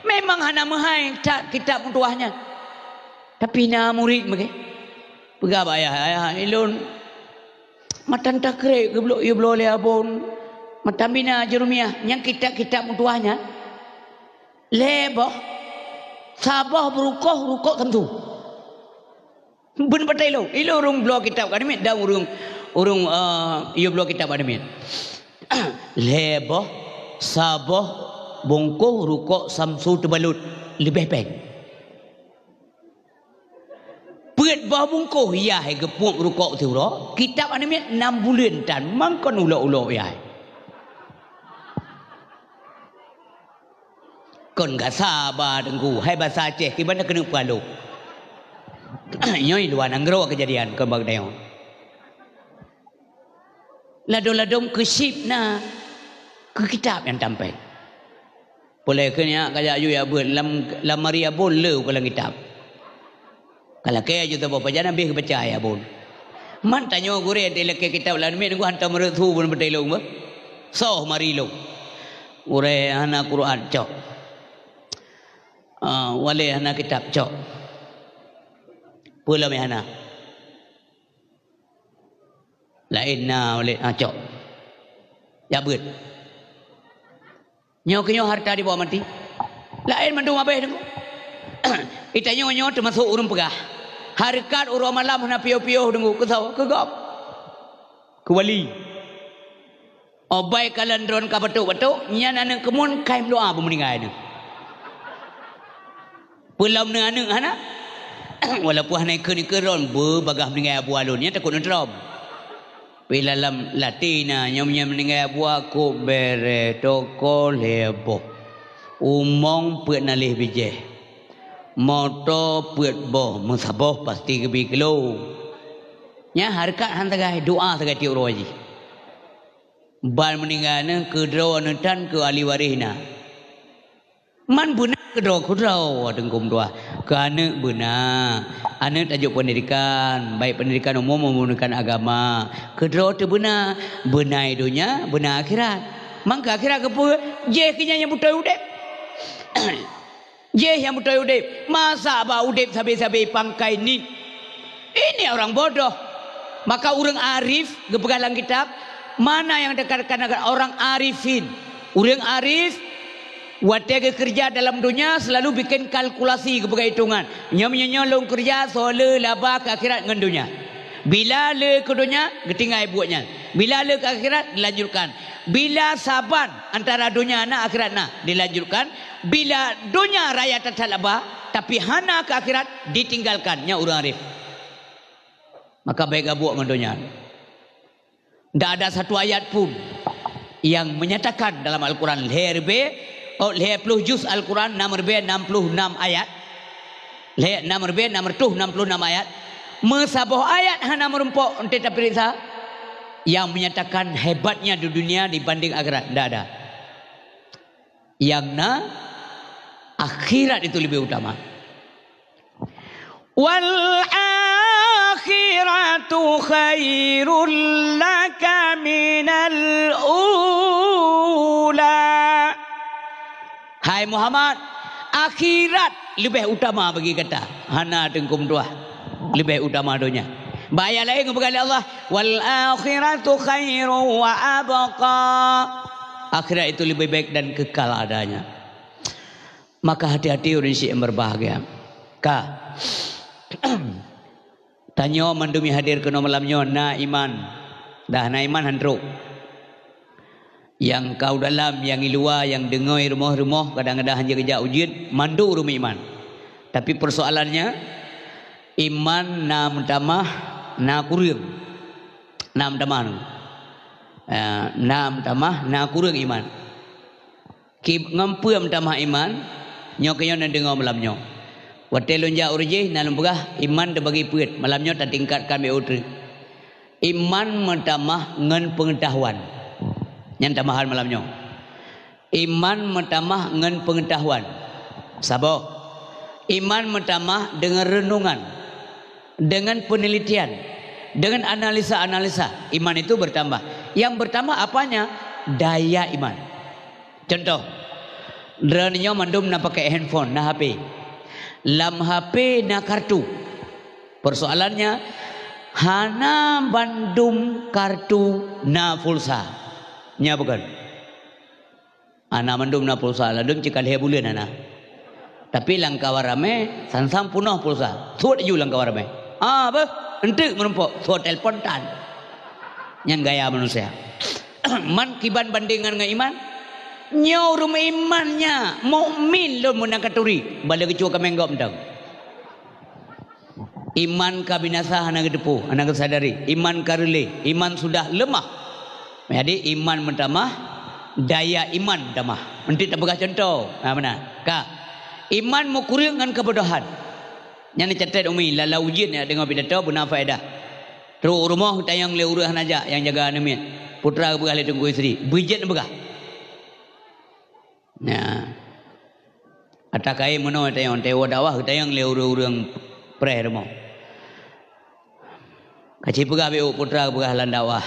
Memang hana meuhai that kitab meutuwah nyan. Tapi na murit meuke. Peugah bak ayah, "Ayah, ilôn matan takrek geubloe yue bloe lé Abon. Matan bina jeurumiah nyang kitab-kitab meutuwah nyan. Lhée boh, saboh beurukoh rukok samsu." Beuneupatai ilôn, ilôn ureuëng bloe kitab ka deumiet dan ureuëng, ureuëng, eh, yue bloe kitab ka deumiet. Lhée boh, saboh bungkôh rukok samsu teubalot leubeh péng. Peuet boh bungkôh yah geupuek rukok siuroe, kitab ka deumiet nam buleuen tan mangkon ulok-ulok yah. Kon gasa ba Teungku, hai basa Aceh, kiban na keuneuk peualok. Nyoe luwa nanggroe keujadian kon bak tanyoe. Ladom-ladom keu chip na, keu kitab nyang tampéng. Peulée keu nyak kajak yue jak beuet lam, lam mari Abon le ukeue lam kitab. Ka lakée aju saboh pajan habéh geubaca ayat Abon. Man tanyoe gurée di lakée kitab lam miet nunggu hantom reuet su bun beuteulông bah. Soh mari lông. Gurée hana Quran, cok. Ah, walée hana kitab, cok. Peue lom hana? Laén na walée, ah, cok. Jak beuet. Nyoe keuh nyoe harta dibawa mati. Laén mandum habéh deungoe. Geutanyoe nyoe teumasok ureuëng peugah, hareukat uroe malam hana piôh-piôh deungoe keu saboh keu gob. Keu wali. Obai kalon droen ka batuk-batuk, nyan aneuk keumuen ka meudoa bak meuninggai nyan. Peulom neu aneuk hana? Walaupun hana ikheun-ikheun droen, beu bagaih meuninggai abu alon, nyan takot neutrom. Pi lam lati na, nyoe meunyoe meuninggai abu akok bere toko lhée boh. Umong peuet nalih bijéh. Moto peuet boh, meusaboh pasti geubi kilo. Nyan hareukat han sagai, doa sagai tiep uroe jih. Ban meuninggai nyan keudroe neutan keu ahli waréh na. Man beuna keudroe-keudroe, Teungku meutuah. Keu aneuk beuna. Aneuk tajok pendidikan, baik pendidikan umum maupun pendidikan agama. Keudroe teuh beuna, beuna donya, beuna akhirat. Man keu akhirat keupeue? Jéh keu nyan nyang beutôi udeb. Jéh nyang beutôi udeb. Masa ba udeb sabe-sabe pangkai niet? Ini orang bodoh. Maka ureuëng arif geupeugah lam kitab, mana yang dikatakan orang arifin? Ureuëng arif watée geukeureuja dalam donya selalu bikin kalkulasi, geupeugah hitongan. Nyoe meunyoe nyoe lôn keureuja soe le laba keu akhirat ngon donya. Bila le keu donya, geutinggai buet nyan. Bila le keu akhirat, dilanjutkan. Bila saban antara donya na akhirat na, dilanjutkan. Bila donya raya that-that laba, tapi hana keu akhirat, ditinggalkan. Nyan ureuëng arif. Maka bék gabuek ngon donya. Ndak ada satu ayat pun yang menyatakan dalam Al-Quran lhée ribée, oh, lhée ploh juz Al-Quran, nam ribée nam ploh nam ayat. Lhée nam ribée nam reutôh nam ploh nam ayat. Meusaboh ayat hana meurumpok, ente tapeuriksa, yang menyatakan hebatnya di dunia dibanding akhirat. Ndak ada. Yang na, akhirat itu lebih utama. Wal akhiratu khairul laka minal ula. Hai Muhammad, akhirat leubeh utama bagi gata. Hana Teungku meutuah. Leubeh utama donya. Bak ayat laén geupeugah lé Allah, "Wal akhiratu khairu wa abqa." Akhirat itu lebih baik dan kekal adanya. Maka hati-hati ureuëng syik yang berbahagia. Ka. Tanyoe mandum nyang hadir keunoe malam nyoe na iman. Dah na iman han trok. Nyang ka u dalam, nyang i luwa, nyang deungoe rumoh-rumoh, kadang-kadang hana geujak ujeuen, mandum ureuëng meuiman. Tapi persoalannya, iman na meutamah, na kureueng. Na meutamah. Ya, na meutamah, na kureueng iman. Ki-, ngon peue meutamah iman? Nyoe keuh nyoe neudeungoe malam nyoe. Watée lôn jak u Reujéh, na lôn peugah, iman teubagi peuet. Malam nyoe tatingkatkan bak uroe treuk. Iman meutamah ngon peungeutahuan. Nyan tambahan malam nyoe. Iman meutamah ngon peungeutahuan. Saboh. Iman meutamah deungon reunungan, deungon peunelitian, deungon analisa-analisa. Iman itu bertambah. Yang bertambah apanya? Daya iman. Contoh, droeneuh nyoe mandum na pakai handphone, na H P. Lam H P na kartu. Persoalannya, hana bandum kartu na pulsa. Nya bukan? Hana mandum na pulsa, ladum cit ka lhée buleuen hana. Tapi lam kawan ramé, sang-sang punoh pulsa. Suet ju lam kawan ramé. Ah, beuh, enteuk meurumpok, suet telepon tan. Nyan gaya manusia. Man kiban bandingan ngon iman? Nyoe ureuëng meuiman nyan, mukmin lom meunan ka turi. Bala geucue kaméng gob mantong. Iman ka binasa hana geuteupeue, hana geusadari. Iman ka reulée, iman sudah leumah. Jadi, iman meutamah, daya iman meutamah. Eunteuk tapeugah cuntoh. Ha, meunan. Ka. Iman meukureueng ngon keubodohan. Nyan neucatet umi, lala ujeuen nyang deungoe pidato beuna faedah. Trok u rumoh tanyong lé ureuëng hana jak nyang jaga aneuk miet. Putra geupeugah lé Teungku Yusri, "Beujet neupeugah." Nah. Ata kayém meunoe tanyong, teuwoe dakwah geutanyong lé ureuëng-ureuëng preh rumoh. Kaci peugah beu putra peugah lam dakwah.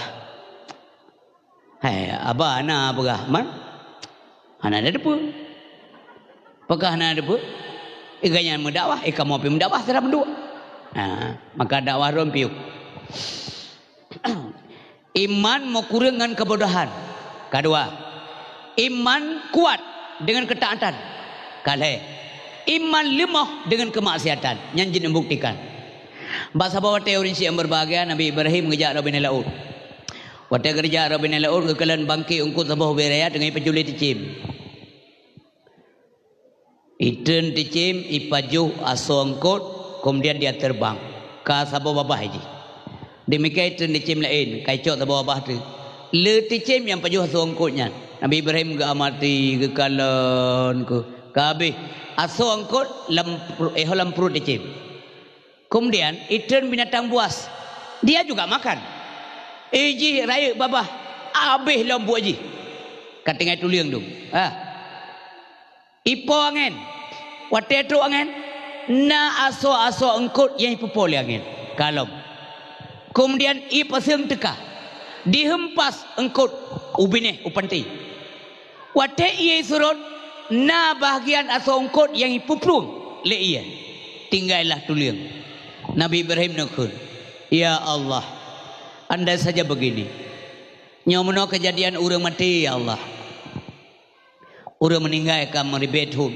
Hai, aba hana peugah, man? Hana ada depe. Peugah hana depe. Iga nyan meudakwah, ika mau pi meudakwah sira meuduek. Ha, maka dakwah ron piuk. Iman meukureueng ngon keubodohan. Kadua, iman kuat deungon keutaatan. Kalhée, iman leumoh deungon keumaksiatan. Nyan jeuet neubuktikan. Bak saboh watée ureuëng syik nyang berbahagia, Nabi Ibrahim geujak droe binéh laôt. Watée geurija roh binéh laôt, geukalon bangké eungkôt saboh ubé raya teungoh ipajoh lé teucém. Itreun teucém, ipajoh asoe eungkôt, keumudian dia teubang. Ka saboh babah jih. Demikian itreun teucém laén, ka icok saboh babah teuk. Le teucém nyang pajoh asoe eungkôt nyan. Nabi Ibrahim geuamati, geukalon keuh. Ka habéh asoe eungkôt lam pru-, eh, lam pruet teucém. Keumudian, itreun binatang buas. Dia juga makan. Eh, jih rayeuk babah, habéh lom buet jih. Ka tinggai tuleueng dum. Ha. Ipo angén. Watée trok angén, na asoe-asoe eungkôt nyang ipeupo lé angén. Ka lom. Keumudian, ie paseueng teuka. Diheumpah eungkôt u binéh, u panté. Watée ie surot, na bahagian asoe eungkôt nyang ipeuplueng lé ie. Tinggailah tuleueng. Nabi Ibrahim neukheun, "Ya Allah, andai saja begini. Nyoe meunoe keujadian ureuëng maté, ya Allah. Ureuëng meuninggai ka meuribée thon.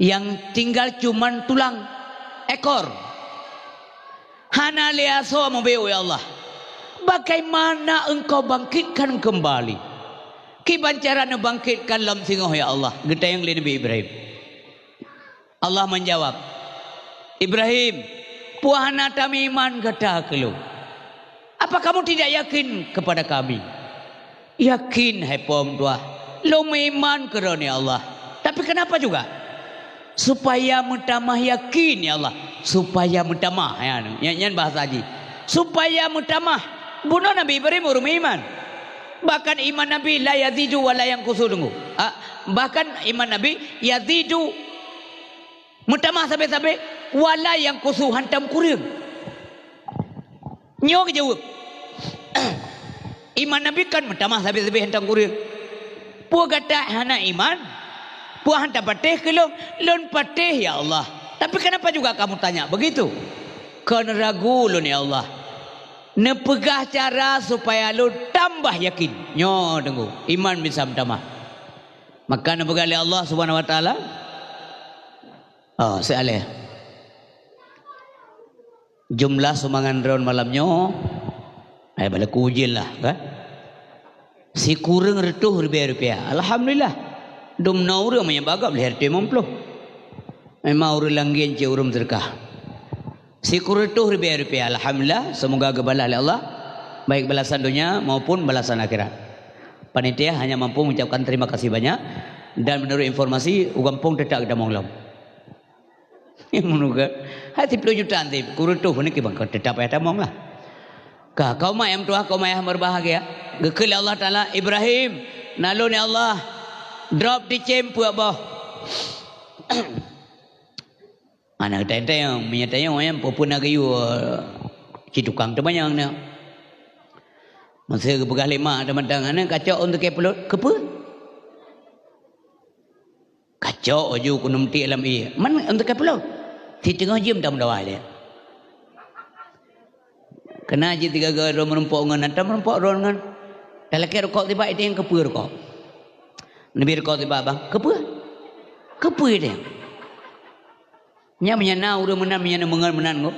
Nyang tinggal cuman tulang ekor. Hana lé asoe meubiôh, ya Allah. Bagaimana Engkau bangkitkan kembali? Kiban cara neubangkitkan lom singoh, ya Allah?" Geutanyong lé Nabi Ibrahim. Allah menjawab, "Ibrahim, peue hana tameuiman gata keu Lôn? Apa kamu tidak yakin kepada Kami?" "Yakin, hai Po meutuah, lôn meuiman keu Droeneuh, ya Allah. Tapi kenapa juga?" "Supaya meutamah yakin, ya Allah." Supaya meutamah, ya, nyan, nyan bahasa jih. Supaya meutamah. Bunoe Nabi Ibrahim ureuëng meuiman. Bahkan iman Nabi la yazidu wa la yanqusu, deungoe. Ah, bahkan iman Nabi yazidu, meutamah sabe-sabe, wa la yanqusu, hantom kureueng. Nyoe geujaweueb. Iman Nabi kan meutamah sabe-sabe hantom kureueng. "Peue gata hana iman? Peue hana tapatéh keu Lôn?" "Lôn patéh, ya Allah. Tapi kenapa juga kamu tanya begitu?" "Kon ragu Lôn, ya Allah. Neupeugah cara supaya Lôn tambah yakin." Nyoe deungoe, iman bisa meutamah. Maka neupeugah lé Allah Subhanahu wa Taala, Oh, seualèh. Jumlah sumbangan droen malam nyoe, eh, balaku ujeuen lah, kan? Sikureueng reutôh ribèe rupiah. Alhamdulillah. Dum na ureueng meunyoe bagab lhèe reutôh limong ploh. Memang ureueng langgen cit ureueng seudeukah. Sikureueng reutôh ribèe rupiah. Alhamdulillah, semoga geubalah lé Allah, baik balasan donya maupun balasan akhirat. Panitia hanya mampu mengucapkan terima kasih banyak dan menurut informasi, u gampông teutap geutamong lom. Meunurot, hai siplôh juta anseb, kureueng reutôh nyoe kiban ka teutap payah tamong lah. Ka, kaum mak nyang meutuah, kaum ayah meubahagia, geukheun lé Allah Taala, "Ibrahim, na lôn ya Allah, drop ticém peuet boh." Hana geutanyong-tanyong, meunyoe tanyong nyan peue-peue na geuyue, ci tukang teumanyong nyoe. Meusé geupeugah lé mak teumantong, "Aneuk, kacok ôn teuke peuet, keupeue?" Kacok laju keuneuk meutik lam ié. Man ôn teuka pulo? Siteungoh jeuem tameudawa lé. Keunan cit sigoe-goe droe meurumpok ngon, atra meurumpok droe ngon. Talakée rukok tibak, itanyong keupeue rukok. Neubi rukok tibak, "Bang, keupeue? Keupeue itanyong?" Nyan meunyo na ureueng meunan, meunyo na meungon meunan ngon.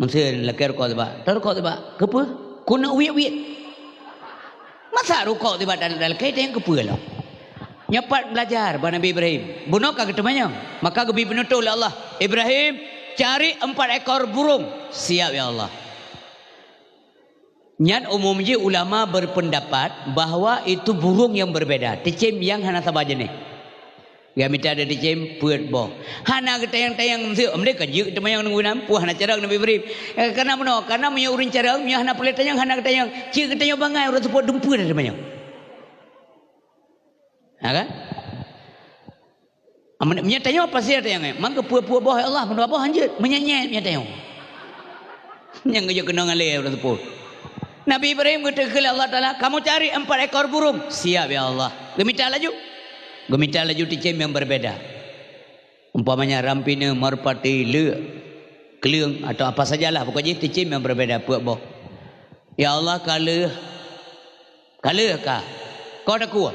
Meusé lakée rukok tibak, tarukok tibak. Keupeue? Keuneuk wiet-wiet. Masa rukok tibak dan lakée tanyong keupeue lom? Nyoe pat beulajar bak Nabi Ibrahim. Bunoe ka geuteumanyong, maka geubi peunutôh lé Allah, "Ibrahim, cari empat ekor burung." "Siap, ya Allah." Nyan umum jih ulama berpendapat bahwa itu burung yang berbeda, teucém nyang hana saban jeuneh. Geumita ticém peuet boh. Hana geutanyong-tanyong meusé, meudeh ka jeuet teumanyong nunggu nan, peue hana carông Nabi Ibrahim. Eh, kana meunoe, kana meunyoe ureueng carông, meunyoe hana peureulée tanyong, hana geutanyong. Cit geutanyong bangai, ureueng seupôt dumpeue teumanyong. Ha kan? Amun meunyoe tanyong pasti tanyong, eh, "Man keupeue peuet boh, ya Allah?" Meudua boh hanjeuet, meunyoe nyét meunyoe tanyong. Nyang geujok keunong alé ureueng seupôt. Nabi Ibrahim geuteukeue lé Allah Taala, "Kamu cari empat ekor burung." "Siap, ya Allah." Geumita laju. Geumita laju ticém nyang berbeda. Umpamanya rampine, merpati, leuk, kleueng, atau apa sajalah, pokok jih ticém nyang berbeda peuet boh. "Ya Allah, ka lheueh, ka lheueh ka. Ko takue."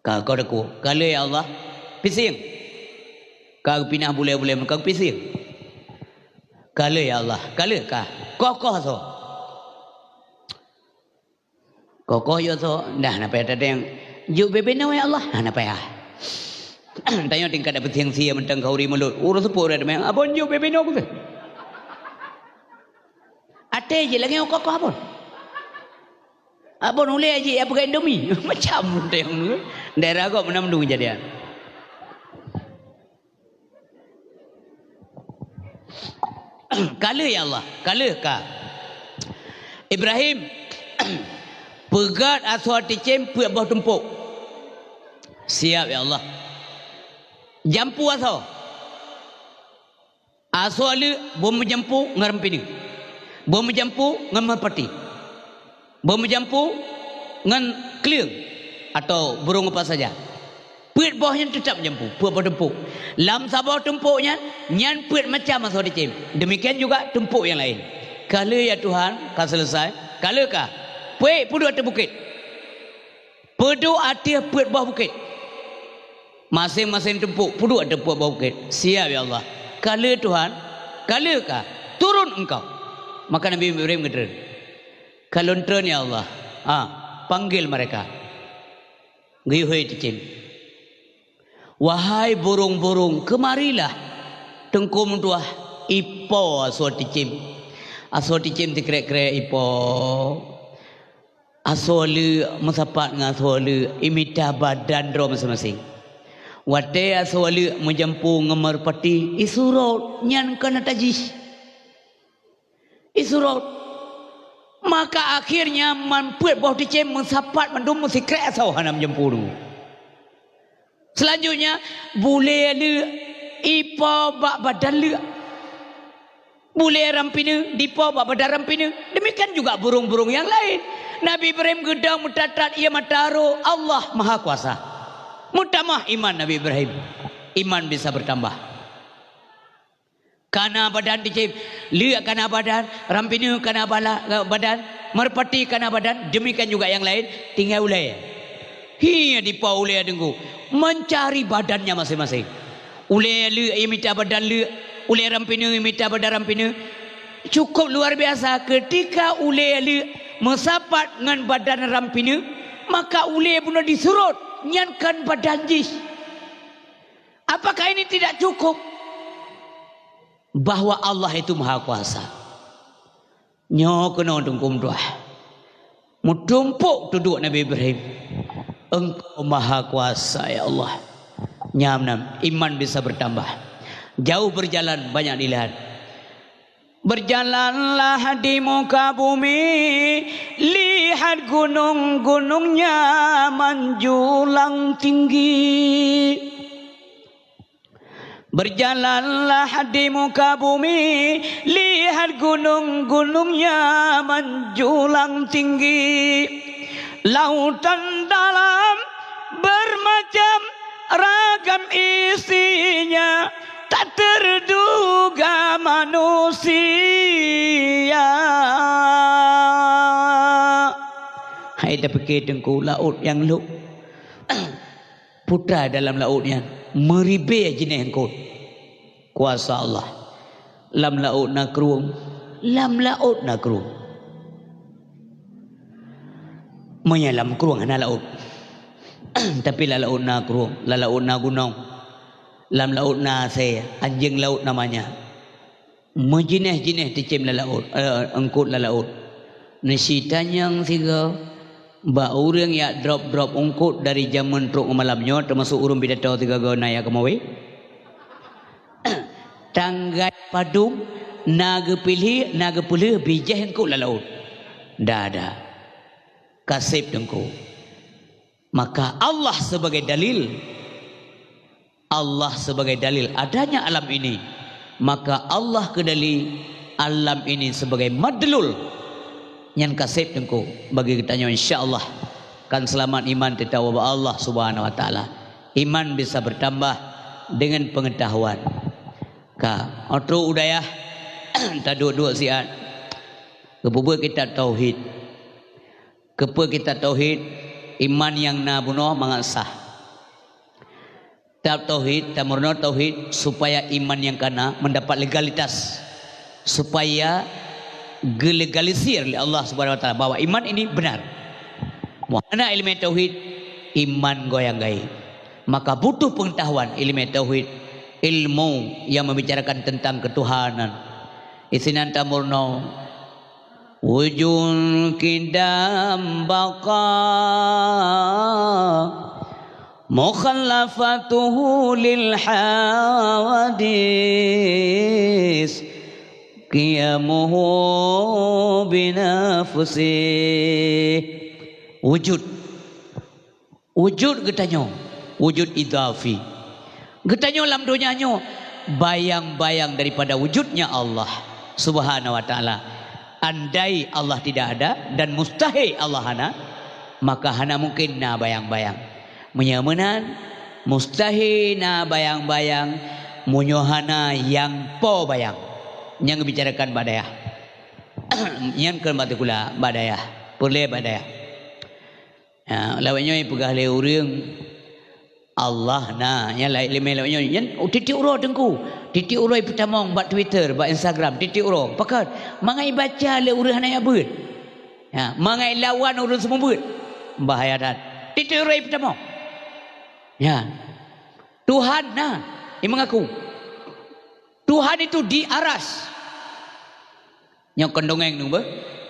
Ka, ka takue. "Ka lheueh ya Allah." Pisieng. Ka geupinah bulée-bulée, ka geupiseng. "Ka lheueh ya Allah." "Ka lheueh ka." Koh-koh asoe. Koh-koh yue asoe, dah na payah tateng. Jok bubena, ya Allah, hana payah. Tanyoe tingkat dapeusieng sie mantong khauri mulod. Ureueng seupôt dah teumanyong, "Abon jok bubena ku teuh." Até jih lagèe ngon koh-koh abon. Abon ulèe jih ya peugah Indomie. Macam teuh. Daerah gob meunan mandum kejadian. Ka lheueh ya Allah, ka lheueh ka. Ibrahim, peugöt asoe ticém peuet boh tumpôk. Siap ya Allah. Jampu asoe. Asoe leuek beumeujampu ngon rampineue. Beumeujampu ngon meurpati. Beumeujampu ngon kleueng atau burông apa saja. Peuet boh nyan teutap jampu, peuet boh tumpôk. Lam saboh tumpôk nyan, nyan peuet macam asoe ticém. Demikian juga tumpôk nyang laén. Ka lheueh ya Tuhan, ka selesai. Ka lheueh ka. Peuet peuduek ateueh bukét. Peuduek ateueh peuet boh bukét. Maséng-maséng tumpôk peuduek ateueh peuet boh bukét. Siap ya Allah. Ka lheueh Tuhan, ka lheueh ka. Turun engkau. Maka Nabi Ibrahim geutreun. Ka lôn treun, ya Allah. Ha, panggil mereka. Geuyue hôi ticém. Wahai burông-burông, kemarilah. Teungku meutuah, ipo asoe ticém. Asoe ticém sikrek-krek ipo. Asoe leuek meusapat ngon asoe leuek, imita badan droe maséng-maséng. Watèe asoe leuek meujampu ngon meurpati, isurot, nyan kon ata jih. Isurot. Maka akhirnya man peuet boh ticém meusapat mandum meusikrek asoe hana meujampu. Selanjutnya, bulèe leuek ipo bak badan leuek. Bulèe rampineue dipo bak badan rampineue. Demikian juga burông-burông nyang laén. Nabi Ibrahim geudong meutatat ié mata rô, Allah Maha Kuasa. Meutamah iman Nabi Ibrahim. Iman bisa bertambah. Kana badan ticém, leuek kana badan, rampineue kana bala-, badan, meurpati kana badan, demikian juga nyang laén, tinggai ulèe. Hi, dipo ulèe Teungku, mencari badannya masing-masing. Ulèe leuek imita badan leuek, ulèe rampineue imita badan rampineue. Cukup luar biasa, ketika ulèe leuek meusapat ngon badan rampineue, maka ulèe bunoe disurot, nyan kon badan jih. Apakah ini tidak cukup? Bahwa Allah itu Maha Kuasa. Nyoe keunoe Teungku meutuah. Meutumpôk tuduek Nabi Ibrahim. Engkau Maha Kuasa, ya Allah. Nyan meunan, iman bisa bertambah. Jauh berjalan, banyak dilihat. Berjalanlah di muka bumi, lihat gunung-gunungnya menjulang tinggi. Berjalanlah di muka bumi, lihat gunung-gunungnya menjulang tinggi. Lautan dalam bermacam ragam isinya, tak terduga manusia. Hai tapike Teungku, laôt nyang lhôk. Putra dalam laôt nyan meuribèe jinéh eungkôt. Kuasa Allah. Lam laôt na krueng, lam laôt na krueng. Meunyoe lam krueng hana laôt, tapi lam laôt na krueng, lam laôt na gunong, lam laôt na asèe, anjing laut namanya. Meujinéh-jinéh ticém lam laôt, eh, eungkôt lam laôt. Neusitanyong sigoe bak ureueng jak drop-drop eungkôt dari jameun trok ngon malam nyoe, teumasok ureueng pidato sigoe-goe na jak keumawe. Tanggai padum na geupiléh, na geupeulheueh bijéh eungkôt lam laôt. Dah, dah. Ka sép Teungku. Maka Allah sebagai dalil, Allah sebagai dalil adanya alam ini, maka Allah keudali alam ini sebagai madlul. Nyan ka sép Teungku bagi geutanyoe, insya Allah kan seulamat iman teuh ubak Allah Subhanahu wa Taala. Iman bisa bertambah dengan pengetahuan. Ka, trok u dayah, taduek-duek siat. Geupeubuet kitab tauhid. Keupeue kitab tauhid? Iman nyang na bunoe mangat sah. Kitab tauhid, tameurunoe tauhid supaya iman nyang kana mendapat legalitas. Supaya Geulegalisir lé Allah Subhanahu wa Taala bahwa iman ini benar. Meuhana ileumèe tauhid, iman goyang gaib. Maka butuh pengetahuan ileumèe tauhid, ilmu yang membicarakan tentang ketuhanan. Isinan tamurno, wujud, qidam, baqa, mukhalafatuhu lil hawadis, qiyamuhu binafsih. Wujud. Wujud geutanyoe, wujud idhafi. Geutanyoe lam donya nyoe bayang-bayang daripada wujudnya Allah Subhanahu wa Taala. Andai Allah tidak ada dan mustahil Allah hana, maka hana mungkin na bayang-bayang. Meunyoe meunan, mustahil na bayang-bayang meunyoe hana nyang po bayang. Nyang geubicarakan bak dayah. Nyan keu bak sikula, bak dayah. Peureulèe bak dayah. Ha, lawét nyoe peugah lé ureueng, Allah na, nyan laén leumèe lawét nyoe. Nyan, oh, tiep-tiep uroe Teungku. Tiep-tiep uroe ipeutamong bak Twitter, bak Instagram, tiep-tiep uroe. Pakon? Mangat ibaca lé ureueng hana jak beuet. Ha, mangat ilawan ureueng seumeubeuet. Bahaya that. Tiep-tiep uroe ipeutamong. Nyan. Tuhan na, imeungaku. Tuhan itu di aras. Nyoe kon dongeng nyoe beuh.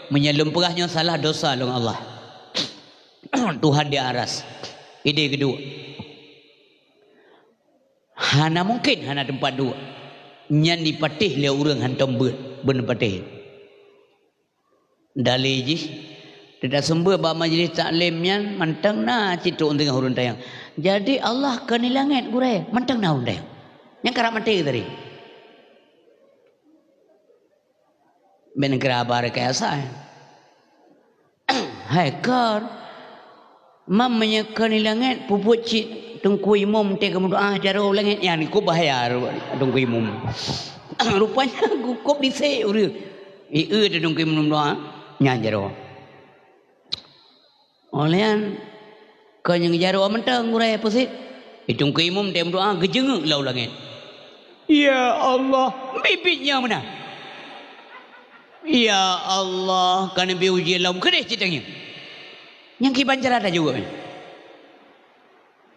Meunyoe lôn peugah nyoe salah, dosa lôn Allah. Tuhan di aras. Idéh geuduek. Hana mungken hana teumpat duek. Nyan jipatéh lé ureueng hantom beuet, beuneuk patéh. Dalé jih, teuka seumeubeuet bak majlis taklim nyan mantong na cit trok u teungoh ureueng tanyong. Jadi Allah kon di langét gurèe, mantong na ureueng tanyong. Nyang karab maté tadi. Bèk neukira haba rekayasa. Hai kon. Mam meunyoe kon di langét, peubuet cit Teungku Imum teuka meudoa jaroe u langét, nyan keuh bahaya Teungku Imum. Rupanya gukôb disek ureueng. Ieu Teungku Imum meudoa, nyan jaroe. Óh lheueh nyan, kon nyang jaroe mantong gurèe peusit. Teungku Imum teuka meudoa geujeungeuk lam langét. Ya Allah, biet-biet nyoe meunan. Ya Allah, ka neubi uji lom keudeh cit tangieng. Nyang kiban cara tajaweueb nyan.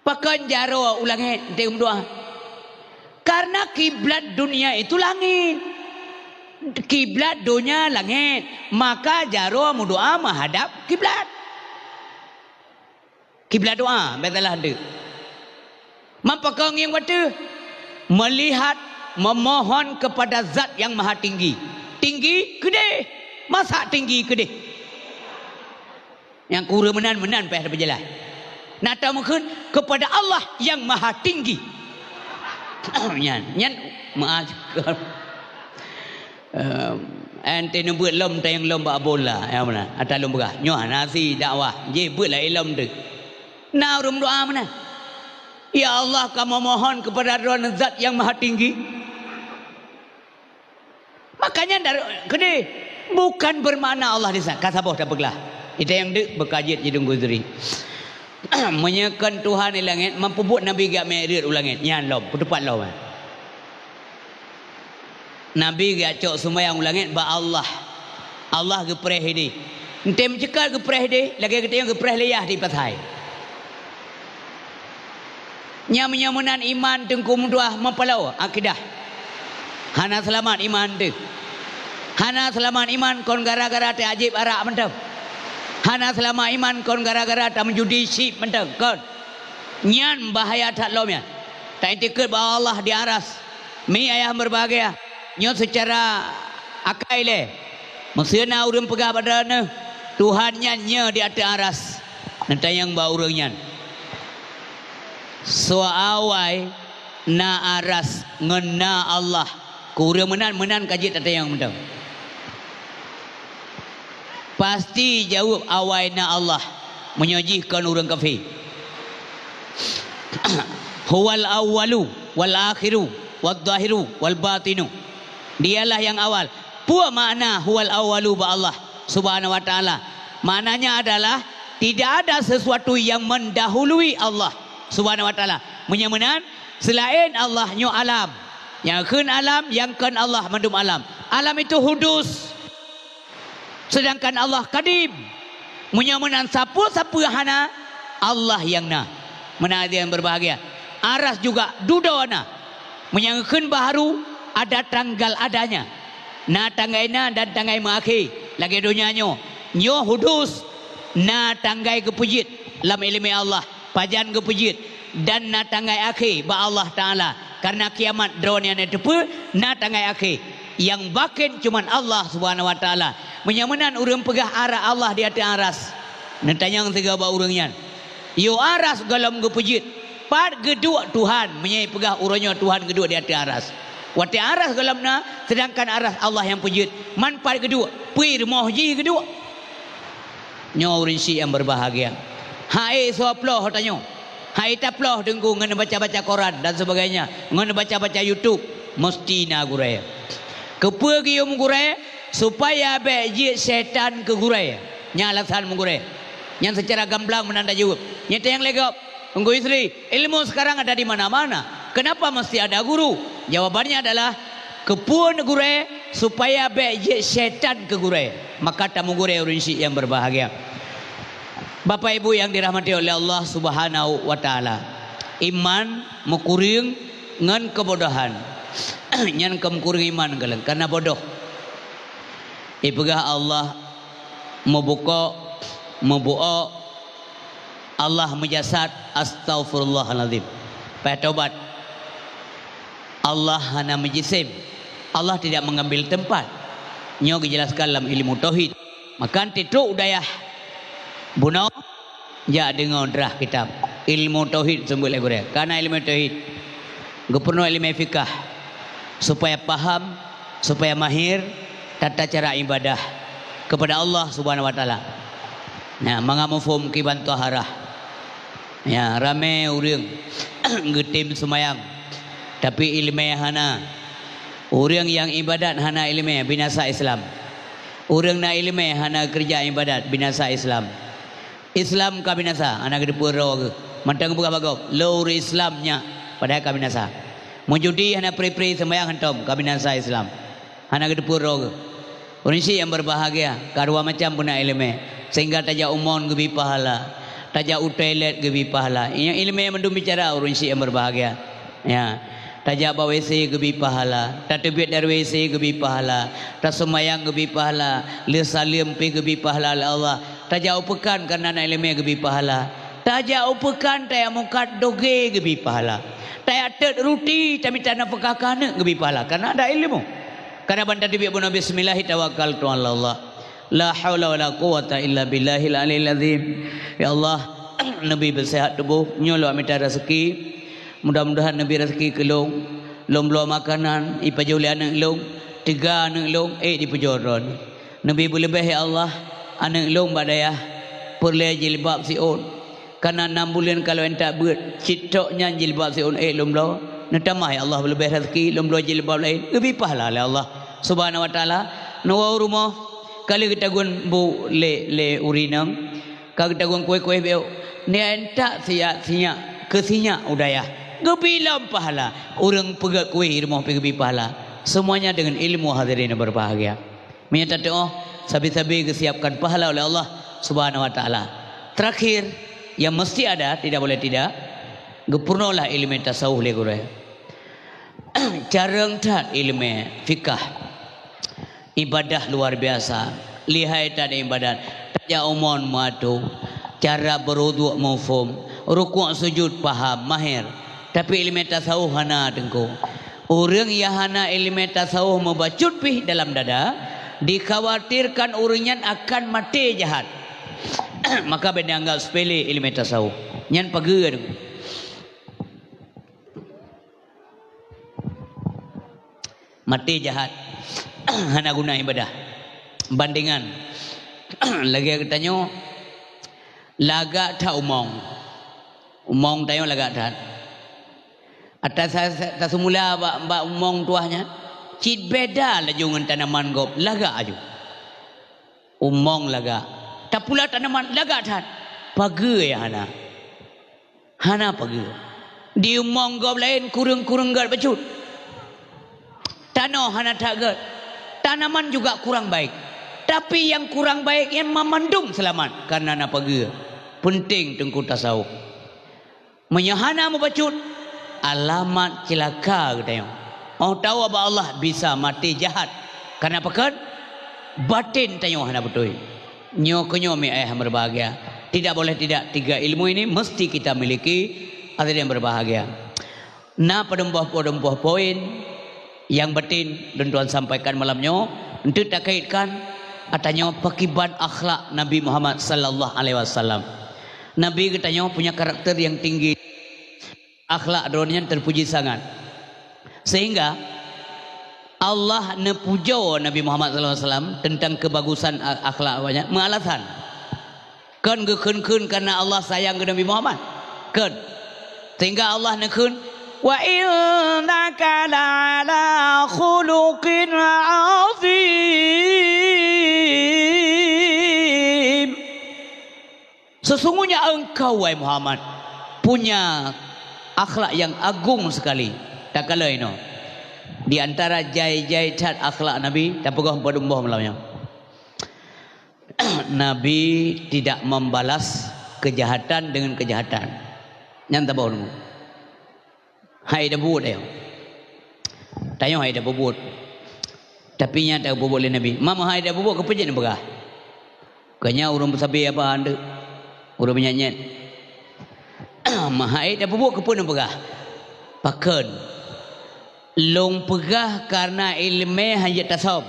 Pakon jaroe u langét teuka meudoa? Karena kiblat dunia itu langit. Kiblat donya langét, maka jaroe meudoa meuhadab kiblat. Kiblat doa, bèk salah deuk. Meupakoe ngieng watèe meulihat, memohon kepada Zat yang Maha Tinggi. Tinggi keudeh, masa tinggi keudeh. Nyang kureueng meunan, meunan payah tapeujeulaih. Na tameukheun kepada Allah yang Maha Tinggi. Nyan, nyan meuah. Em, ente neubeuet lom tayang lom bak bola, ya meunan. Ata lôn peugah, nyoe hana si dakwah, jih beuet laén lom teuh. Na ureueng meudoa meunan. Ya Allah, kamoe mohon kepada Droeneuh Zat yang Maha Tinggi. Makanya dari keudeh, bukan bermakna Allah di sana. Ka saboh tapeuglah. Ita nyang deuk beukajet jidong guzri. Meunyoe kon Tuhan di langét, meupeubeuet Nabi geujak Mi'raj u langét, nyan lom, peutupat lom. Nabi geujak cok sumbayang u langét bak Allah. Allah geupreh idéh. Ente meuceukat geupreh idéh, lagèe geutanyoe geupreh lé yah di pasai. Nyang meunyoe meunan iman teungku meutuah meupaloe akidah. Hana seulamat iman teuh. Hana seulamat iman kon gara-gara teuajéb arak mantong. Hana seulamat iman kon gara-gara tameujudi syik mantong, kon. Nyan bahaya that lom nyan. Taiktikeuet bahwa Allah di aras. Mi ayah meubahgia, nyoe seucara akai lé. Meuseu na ureueng peugah bak droeneuh, Tuhan nyan nyoe di ateueh aras. Neutanyong bak ureueng nyan. Soe awai na aras ngon na Allah? Keu ureueng meunan, meunan ka jeuet tatanyong mantong. Pasti jaweueb awai na Allah, meunyoe jih kon ureueng kafé. Huwal awwalu wal akhiru wal zahiru wal batinu. Dialah yang awal. Peue makna huwal awwalu bak Allah Subhanahu wa Taala? Maknanya adalah tidak ada sesuatu yang mendahului Allah Subhanahu wa Taala. Meunyoe meunan, seulaén Allah nyoe alam. Nyang kheun alam, nyang kon Allah mandum alam. Alam itu hudus. Seudangkan Allah Kadim. Meunyoe meunan sapeue-sapeue hana, Allah nyang na. Meunan hadirin nyang berbahagia. Aras juga dudoe na. Meunyoe kheun baharu, ada tanggal adanya. Na tanggai na dan tanggai meuakhé. Lagée donya nyoe. Nyoe hudus. Na tanggai geupeujeuet lam iéleumé Allah. Pajan geupeujeuet, dan na tanggai akhé bak Allah Taala. Kareuna kiamat droeneuh hana teupeue, na tanggai akhé. Nyang bakén cuman Allah Subhanahu wa Taala. Meunyoe meunan ureuëng peugah aras Allah di ateueh aras, neutanyong sigoe bak ureuëng nyan, "Yôh aras gohlom geupeujeuet, pat geuduek Tuhan meunyoe peugah uroe nyoe Tuhan geuduek di ateueh aras? Watée aras gohlom na, seudangkan aras Allah nyang peujeuet, man pat geuduek, peue rumoh jih geuduek?" Nyoe ureuëng syiek nyang berbahagia. Hai soe ploh tanyoe. Hai taploh teungku ngon baca-baca koran dan sebagainya, ngon baca-baca YouTube, meusti na gurée. Keupeue geuyue meugurée? Supaya bék jeuet syaitan keu gurée. Nyan alasan meugurée. Nyan seucara gamblang meunan tajaweueb. Nyan teuh nyang lé gob. Teungku Yusri, ilmu sekarang ada di mana-mana. Kenapa mesti ada guru? Jawabannya adalah, keupeue gurée, supaya bék jeuet syaitan keu gurée. Maka tameugurée ureuëng syiek nyang berbahagia. Bapak Ibu yang dirahmati oleh Allah Subhanahu wa Taala. Iman meukureueng ngon keubodohan. Nyan keu meukureueng iman keuleuen, karena bodoh. Ipeugah Allah meubukok, meubuok, Allah meujasad, astaghfirullahalazim. Payah tobat. Allah hana meujisim. Allah tidak mengambil tempat. Nyoe geujelaskan lam ilmu tauhid. Maka titrok u dayah bunoe, jak deungoe drah kitab ilmu tauhid seumeubeuet lé gurée. Kana ilmu tauhid, geupeurunoe ilmu fikah, supaya paham, supaya mahir tata cara ibadah kepada Allah Subhanahu wa Taala. Nah, mangat muphom kiban taharah. Ya, ramé ureuëng geutem seumayang, tapi iéleumé hana. Ureuëng nyang ibadat hana iéleumé, binasa Islam. Ureuëng na iéleumé hana keureuja ibadat, binasa Islam. Islam ka binasa, hana geuteupeue droe geuh. Mantong geupeugah bak gob, "Lôn ureuëng Islam nyak," padahai ka binasa. Meujudi hana pri-pri, seumayang hantom, ka binasa Islam. Hana geuteupeue droe geuh. Ureuëng syiek nyang berbahagia, ka dua macam beuna iéleumé, sehingga tajak u mon geubri pahala, tajak u toilet geubri pahala. Nyang iéleumé mandum bicara ureuëng syiek nyang berbahagia. Ya, tajak bak W C geubri pahala, tateubiet dari W C geubri pahala, taseumayang geubri pahala, lheueh saleuem pih geubri pahala lé Allah. Tajak u peukan kareuna na iéleumé geubri pahala. Tajak u peukan tajak mukat dogé geubri pahala. Tajak tôt ruti tamita nafeukah keu aneuk geubri pahala kareuna ada ilmu. Kareuna ban tateubiet bunoe, "Bismillah tawakkaltu 'alallah. La haula wala quwwata illa billahil aliyil azim." Ya Allah, neubi beuseuhat tuboh, nyoe lôn mita raseuki. Mudah-mudahan neubi raseuki keu lôn. Lôn bloe makanan, ipajoh lé aneuk lôn, teuga aneuk lôn, ék dipujoe Droeneuh. Neubi beuleubeh, ya Allah, aneuk lôn bak dayah, peureulée jilbab siôn. Kana nam buleuen ka lôn intat beuet, cit trok nyan jilbab siôn ék lôn bloe. Neutamah, ya Allah, beuleubeh raseuki, lôn bloe jilbab laén, geubri pahala lé Allah Subhanahu wa Taala. Neuwoe u rumoh, ka lheueh geutagun bu lé, lé ureuëng inong, ka geutagun kueh-kueh bék, neuintat sinyak-sinyak keu sinyak u dayah, geubri lom pahala. Ureuëng peugét kueh i rumoh pih geubri pahala. Semuanya dengan ilmu, hadirin yang berbahagia. Meunyoe tateuoh, sabe-sabe geusiapkan pahala oleh Allah Subhanahu wa Taala. Terakhir, yang mesti ada, tidak boleh tidak, geupeurunoe lah iéleumé tasawuf lé gurée. Carông that iéleumé fikah, ibadah luar biasa, lihai that ibadat, tajak u mon meuatoe, cara beuruduk muphom, rukuk sujud paham, mahir. Tapi iéleumé tasawuf hana, Teungku. Ureuëng nyang hana iéleumé tasawuf meubacut pih dalam dada, dikhawatirkan ureuëng nyan akan maté jahat. Maka bék neuanggab seupele iéleumé tasawuf. Nyan pageue, Teungku. Maté jahat, hana guna ibadah. Bandingan, lagée geutanyoe, lagak that u mong. U mong tanyoe lagak that. Ata sa-, sa-, taseumula bak, bak u mong tuwah nyan, cit beda laju ngon tanaman gob, lagak laju. U mong lagak. Tapula tanaman lagak that. Pageue nyang hana. Hana pageue. Di u mong gob laén kureueng-kureueng gét bacut. Tanoh hana that gét. Tanaman juga kurang baik. Tapi nyang kurang baik nyan mamandum seulamat, kareuna na pageue. Peunteng teungku tasawuf. Meunyoe hana mubacut, alamat ceulaka geutanyoe. 'Oh tawoe bak Allah bisa maté jahat. Kareuna pakon? Baten tanyoe hana beutôi. Nyoe keuh nyoe mi ayah meubahgia. Tidak boleh tidak, tiga ilmu ini mesti kita miliki, hadirin berbahagia. Na padum boh, padum boh poin nyang baten lôn tuan sampaikan malam nyoe, eunteuk takaitkan ata nyoe pakiban akhlak Nabi Muhammad sallallahu alaihi wasallam. Nabi geutanyoe punya karakter yang tinggi. Akhlak droeneuh nyan terpuji sangat. Sehingga Allah neupujoe Nabi Muhammad sallallahu alaihi wasallam tentang kebagusan a-, akhlak awaknyan meualasan. Kon geukheun-kheun kareuna Allah sayang keu Nabi Muhammad. Kon. Sehingga Allah neukheun, "Wa innaka la'ala khuluqin azim." Sesungguhnya engkau, wahai Muhammad, punya akhlak yang agung sekali. Takalon inoe. Di antara jai-jai that akhlak Nabi, tapeugah padum boh malam nyoe. Nabi tidak membalas kejahatan dengan kejahatan. Nyan tabah ulama. Hai dah buet ayah. Tanyoe hai dah buet. Tapi nyata buet lé Nabi. Mama hai dah buet, keupeue jeuet neupeugah? Kanya ureuëng peusabe apa ande? Ureuëng menyanyet. Mahai dah buet, keupeue neupeugah? Pakon? Lôn peugah kareuna iéleumé hana jeuet tasom.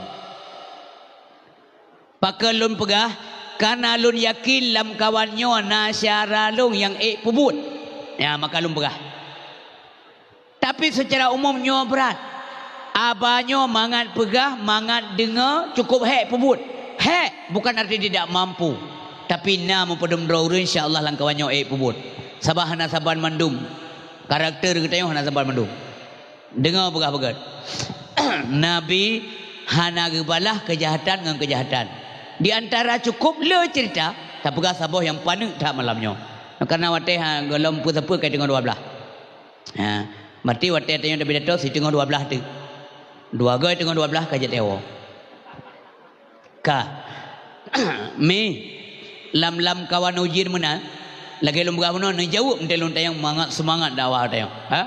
Pakon lôn peugah? Kareuna lôn yakin lamkawan nyoe na syedara lôn nyang ék peubuet. Ya, maka lôn peugah. Tapi seucara umum nyoe brat. Aba nyoe mangat peugah, mangat deungoe, cukup hék peubuet. Hék, bukan arti tidak mampu. Tapi na meupadum droe ureuëng, insya Allah lamkawan nyoe ék peubuet. Sabab hana saban mandum. Karakter geutanyoe hana saban mandum. Deungoe peugah beugét. Nabi hana geubalah keujahatan ngon keujahatan. Di antara cukup le ceurita, tapeugah saboh nyang paneuk that malam nyoe. Kareuna watée ha, gohlom peue-sapeue ka teungoh dua blaih. Ha, berarti watée tanyoe tapidato siteungoh dua blaih teuk. Dua goe teungoh dua blaih ka jeuet éwo. Ka. Mi, lam-lam kawan ujeuen meunan, lagée lôn peugah bunoe, neujaweueb teuh lôn tanyong mangat seumangat dakwah tanyong. Ha?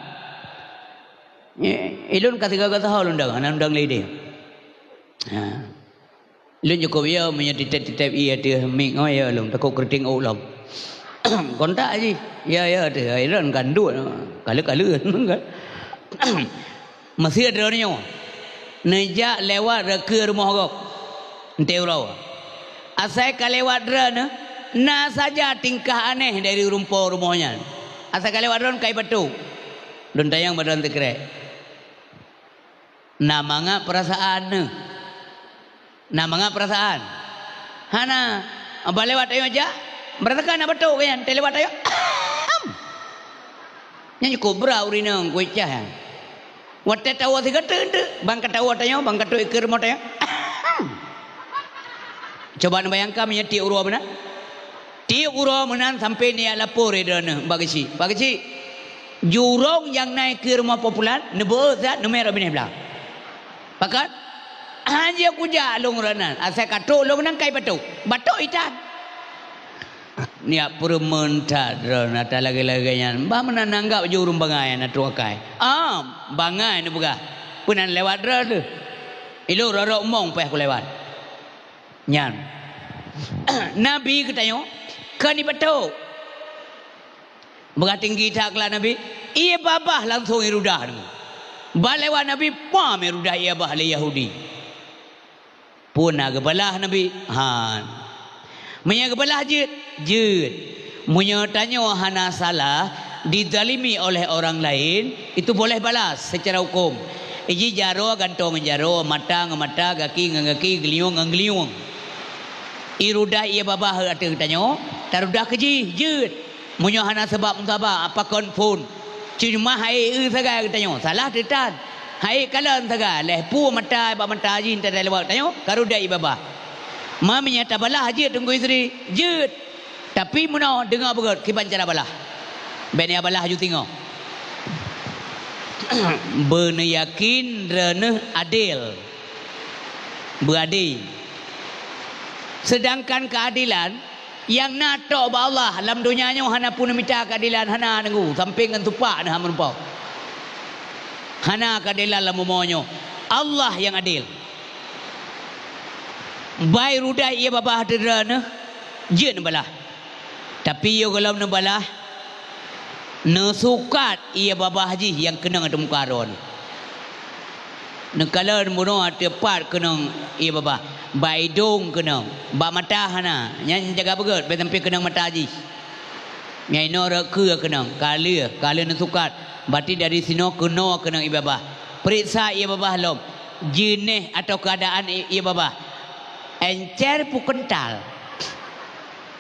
Nyoe, ilôn ka sigaga saho lôn dong, hana lôn dong lé idéh. Ha. Lôn cukup yo, meunyoe titép-titép ié ateueh mik ngon yo lôn, takot keureuteng ôk lom. Kontak jih. Ya, ya, ateueh. Ilôn kan duek. Kaleue-kaleue. Meusé droeneuh nyoe neujak lewat rot keu rumoh gob. Eunteuk uroe. Asai ka lewat droeneuh, na saja tingkah aneh dari rumpok rumoh nyan. Asai ka lewat droeneuh kai batuk. Lôn tanyong bak droeneuh teukrek. Na mangat peurasaan neuh. Na mangat peurasaan. Hana. Bah lewat tanyoe jak, beuratakan na batuk keu nyan, teuh lewat tanyoe. Nyan cukôp brat ureueng inong kucah nyan. Watée tawoe sigoe teuk-teuk, ban ka tawoe tanyoe, ban ka trok ikeue rumoh tanyoe. Coba neubayangkan meunyoe tiep uroe meunan. Tiep uroe meunan sampoe neujak lapor lé droeneuh bak geuchik. Bak geuchik, jurông nyang na ikeue rumoh Poh Pulan, neubeuet that, neumè rot binéh blang. Pakon? Hana kujak lôn rot nan, asai ka trok lôn meunan kai batuk. Batuk itan. Neujak peureumeun that droeneuh ata lagée-lagée nyan. Bah meunan neunanggab jih ureueng bangai na trok akai. Am, bangai neupeugah. Peue nan lewat droeneuh. Ilôn rot-rot mong payah kulewat. Nyan. Nabi geutanyoe kon ibatok. Beurati tinggi that akhlak Nabi, ié babah langsong irudah. Bah lewat Nabi, pam irudah ié babah lé Yahudi. Peue na geubalah Nabi? Han. Meunyoe geubalah jeuet, jeuet. Meunyoe tanyoe hana salah, dizalimi oleh orang lain, itu boleh balas secara hukum. Iji jaroe gantoe ngon jaroe, mata ngon mata, gaki ngon gaki, geulinyueng ngon geulinyueng. Irudah ié babah ateueh tanyoe, tarudah keu jih, jeuet. Meunyoe hana sabab musabab, apa kon phon. Cuma hai eu sagai geutanyoe, salah teutan. Hai kalon sagai, lheuh peue mata bak mata jih teuta lewat tanyoe, ka rudah ié babah. Ma meunyoe tabalah jeuet Teungku Yusri, jeuet. Tapi meunoe deungoe beugét kiban cara balah. Bék neubalah aju singoh. Beuneuyakin droeneuh adil. Beuadé. Seudangkan keuadelan nyang na tok bak Allah, lam donya nyoe hana pun mita keuadelan, hana, teungku, sampéng ngon supak na meurumpok. Hana keuadelan lam bumoe nyoe. Allah nyang adel. Bai rudah ié babah teudra neuh, jeuet neubalah. Tapi yoh gohlom neubalah, neusukat ié babah jih nyang keunong ateueh muka droe. Neukalon bunoe ateueh pat keunong ié babah, bak idong keunong, bak mata hana, nyan jaga beugét, bèk sampoe keunong mata jih. Nyang inoe rot keue keunong, ka lheueh, ka lheueh neusukat, berarti dari sinoe keunoe keunong ié babah. Peuriksa ié babah lom, jeunèh atawa keuadaan ié, ié babah. Encer peu keuntal.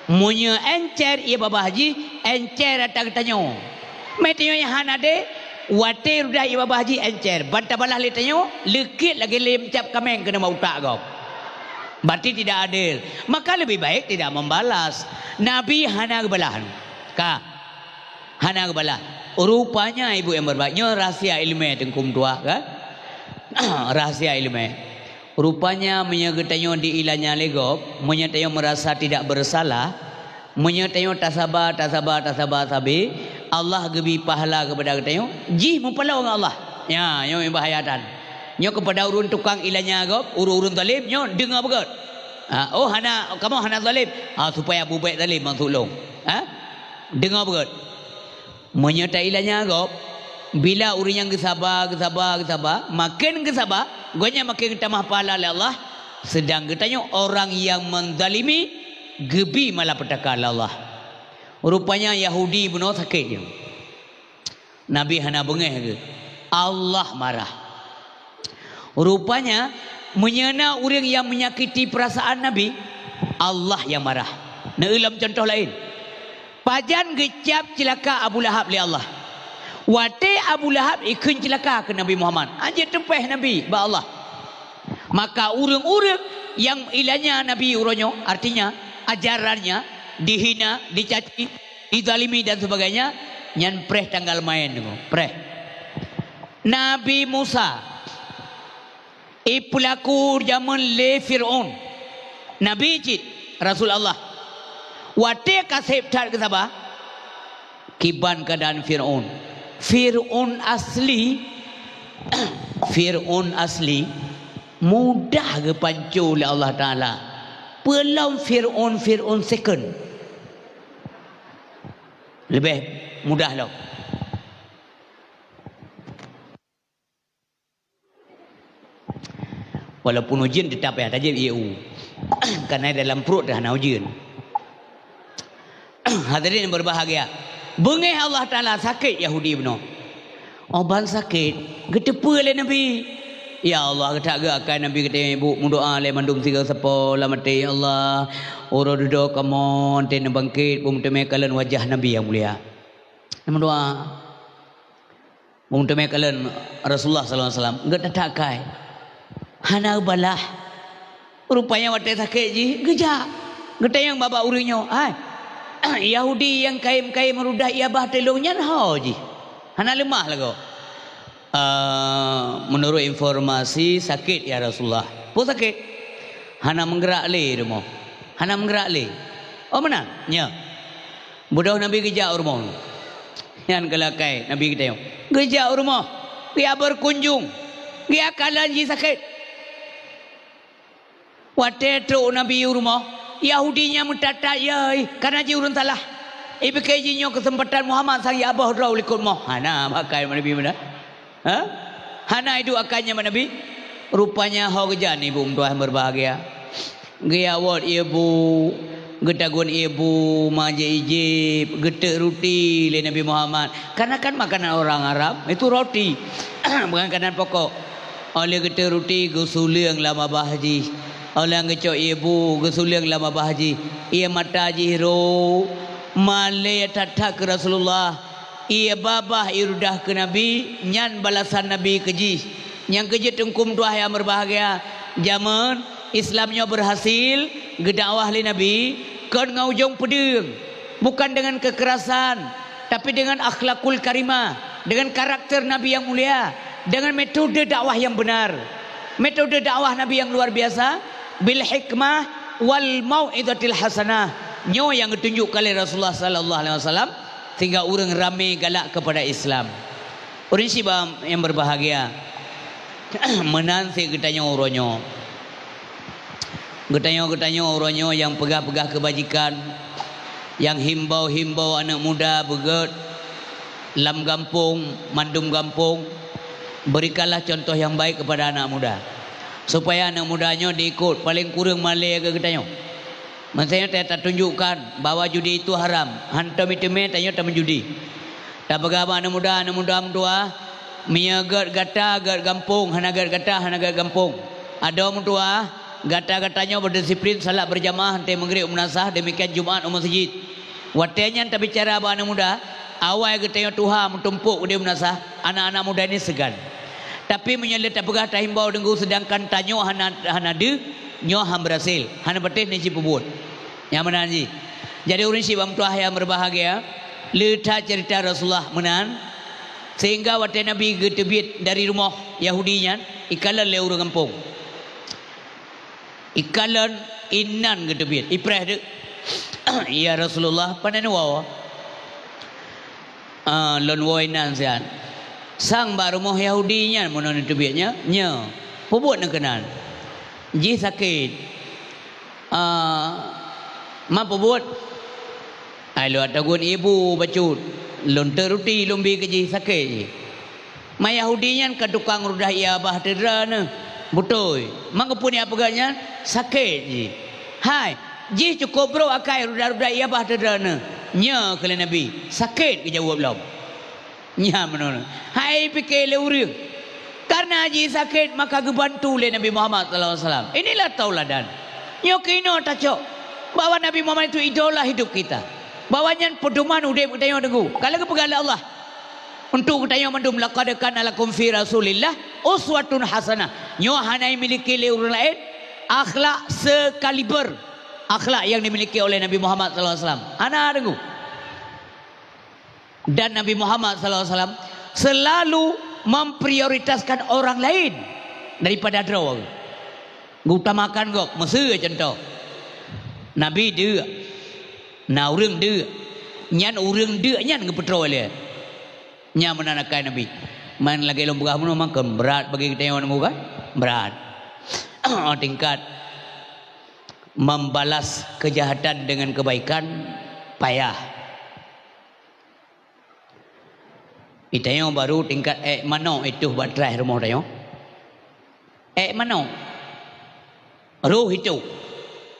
Meunyoe encer ié babah jih, encer ata geutanyoe. Meutanyoe nyang hana deh, watèe rudah ié babah jih encer, ban tabalah lé tanyoe, leukét lagèe lé meucab kaméng keuneuk bak utak gob. Berarti tidak adil. Maka lebih baik tidak membalas. Nabi hana geubalah. Ka. Hana geubalah. Rupanya, ibu nyang meuhoreumat, nyoe rahsia ileumèe teungku meutuah, kan? Rahsia ileumèe. Rupanya, meunyoe geutanyoe diilanya lé gob, meunyoe tanyoe meurasa tidak bersalah, meunyoe tanyoe tasaba, tasaba, tasaba sabé, Allah geubri pahala keupada geutanyoe, jih meupaloe ngon Allah. Nyan, nyoe bahaya that. Nyoe keupada ureueng tukang ilanya gob, ureueng-ureueng zalim, nyoe deungoe beugét. Ha, oh, hana, kamoe hana zalim. Ha, supaya bubèk zalim masuk lôn. Ha? Deungoe beugét. Meunyoe tailanya gob, bila ureueng nyang geusaba, geusaba, geusaba, maken geusaba, gobnyan maken geutamah pahala lé Allah, seudang geutanyoe orang nyang menzalimi geubri malapetaka lé Allah. Rupanya Yahudi bunoe sakét nyoe. Nabi hana beungéh geuh. Allah marah. Rupanya, meunyoe na ureueng nyang meunyakiti peurasaan Nabi, Allah nyang marah. Neueu lom cuntoh laén. Pajan geucab ceulaka Abu Lahab lé Allah. Watèe Abu Lahab ikheun ceulaka keu Nabi Muhammad, han jeuet teupèh Nabi bak Allah. Maka ureueng-ureueng nyang ilanya Nabi uroe nyoe, artinya ajarannya dihina, dicaci, dizalimi dan sebagainya, nyan preh tanggal maén, preh. Nabi Musa ipeulaku jameun lé Fir'aun. Nabi cit, Rasul Allah. Watèe ka sép that geusaba, kiban keuadaan Fir'aun. Fir'aun asli, Fir'aun asli mudah geupanco lé Allah Taala. Peulom Fir'aun, Fir'aun second. Leubeh mudah lom. Walaupun ujeuen teutap payah tajép ié u. Kareuna dalam pruet teuh hana ujeuen. Hadirin yang berbahagia, beungéh Allah Taala sakét Yahudi bunoe. Oh, ban sakét, geuteupeue lé Nabi. Ya Allah, geutak geuh akai Nabi geutanyoe, ibu meudoa lé mandum sigoe sapo lam até, ya Allah, uroe dudoe kamoe teuh neubangkét, beumeuteumé kalon wajah Nabi nyang mulia. Neumeudoa. Beumeuteumé kalon Rasulullah sallallahu alaihi wasallam, geutak-tak akai. Hana geubalah. Rupanya watèe sakét jih, geujak. Geutanyong bak ureueng nyoe, "Hai, Yahudi nyang kayém-kayém rudah ié babah teulông nyan ho jih? Hana leumah lagoe?" "Eh, meunurot informasi, sakét, ya Rasulullah." "Peue sakét?" "Hana meugeurak lé rumoh." "Hana meugeurak lé?" "Oh, meunan?" "Nyo." Beudôh Nabi geujak u rumoh. Nyan keuh lakèe Nabi geutanyoe. Geujak u rumoh, geujak beukunjong, geujak kalon jih sakét. Watèe trok Nabi u rumoh, Yahudi nyan meutat-tat, "Yai, kana jih ureueng salah. Ipike jih nyoe keuseumpatan Muhammad sang jiaboh droe u likot moh." Hana bak akai Nabi meunan. Ha? Hana iduek akai nyan bak Nabi? Rupanya ho geujak, ibu meutuah berbahagia. Geuyawot ié bu, geutagun ié bu, ma ji ijép, geuteuk ruti lé Nabi Muhammad. Karena kan makanan orang Arab itu roti. Makanan pokok. Óh lheueh geuteuk ruti, geusuleueng lam babah jih. Óh lheueh geucok ié bu, geusuleueng lam babah jih. Ié mata jih rhot. Malèe that-that keu Rasulullah. Ié babah irudah keu Nabi, nyan balasan Nabi keu jih. Nyang keujeuet teungku meutuah nyang berbahagia, jameun Islam nyoe berhasil geudakwah lé Nabi kon ngon ujong peudeueng, bukan dengan kekerasan, tapi dengan akhlakul karimah, dengan karakter Nabi yang mulia, dengan metode dakwah yang benar. Metode dakwah Nabi yang luar biasa, bil hikmah, Wal mau'izatil hasanah, nyoe nyang geutunjukkan lé Rasulullah sallallahu alaihi wasallam, sehingga ureuëng ramé galak kepada Islam. Ureuëng syedara nyang berbahagia, meunan cit geutanyoe uroe nyoe. Geutanyoe, geutanyoe uroe nyoe nyang peugah-peugah keubajikan, nyang himbau-himbau aneuëk muda beugét lam gampông, mandum gampông, berikanlah contoh nyang baik kepada anak muda, supaya aneuëk muda nyoe diikot, paleng kureueng malée keu geutanyoe. Meunyoe ta-, tatunjukkan bahwa judi itu haram, hantom iteumé tanyoe tameujudi. Tapeugah bak aneuëk muda, aneuëk muda meutuwah, meunyoe gét gata, gét gampông, hana gét gata, hana gét gampông. Adoe meutuwah, gata-gata nyoe berdisiplin salat berjamaah, hantée Maghrib u meunasah, demikian Jumat u meuseujid. Watée nyan tabicara bak aneuëk muda, awai geutanyoe tuha meutumpôk u meunasah, anak-anak muda ini seugan. Tapi meunyoe lé tapeugah tahimbau deungon, seudangkan tanyoe hana, hana deuh, nyoe han beurhasil, hana patéh neuji peubuet. Nyang meunan jih. Jadi ureuëng syedara meutuwah nyang berbahagia, le that ceurita Rasulullah meunan, sehingga watée Nabi geuteubiet dari rumoh Yahudi nyan, ikalon lé ureuëng gampông. Ikalon inan geuteubiet, ipreh deuk. "Ya Rasulullah, pane neuwoe?" "Ah, lôn woe inan siat." "Sang bak rumoh Yahudi nyan meunan neuteubiet nyan?" "Nyo." "Peubuet neukeunan?" "Jih sakét." "Ah, ma peubuet?" "Ai lôn ata gun ibu bacut, lôn teuruti lôn bi keu jih sakét jih." "Ma Yahudi nyan ka tukang rudah ié babah teudroeneuh?" "Beutôi." "Ma keupeue neupeugah nyan?" "Sakét jih." "Hai, jih cukôp brôk akai rudah-rudah ié babah teudroeneuh?" "Nyo," kheun lé Nabi. "Sakét," geujaweueb lom. Nyan meunan. Hai pike lé ureuëng. Karena jih sakét maka geubantu lé Nabi Muhammad sallallahu alaihi wasallam. Inilah tauladan. Nyoe keunoe tacok bahwa Nabi Muhammad itu idola hidup kita. Bahwa nyan peudoman udeb geutanyoe deungoe. Kalau geupeugah lé Allah untuk geutanyoe mandum, "Laqad kana lakum fi Rasulillah uswatun hasanah." Nyoe hana dimiliki lé ureuëng laén akhlak sekaliber akhlak yang dimiliki oleh Nabi Muhammad sallallahu alaihi wasallam. Hana deungoe. Dan Nabi Muhammad sallallahu alaihi wasallam selalu memprioritaskan orang lain daripada droe. Geutamakan gob, meuseu contoh. Nabi deuk, na ureuëng deuk, nyan ureuëng deuk nyan geupeutroe lé. Nyan meunan akai Nabi. Man lagée lôn peugah bunoe makon brat bagi geutanyoe deungoe kan? Brat. Tingkat membalas kejahatan dengan kebaikan payah. Geutanyoe baru tingkat ék manok itoh bak traih rumoh tanyoe. Ék manok. Roh itoh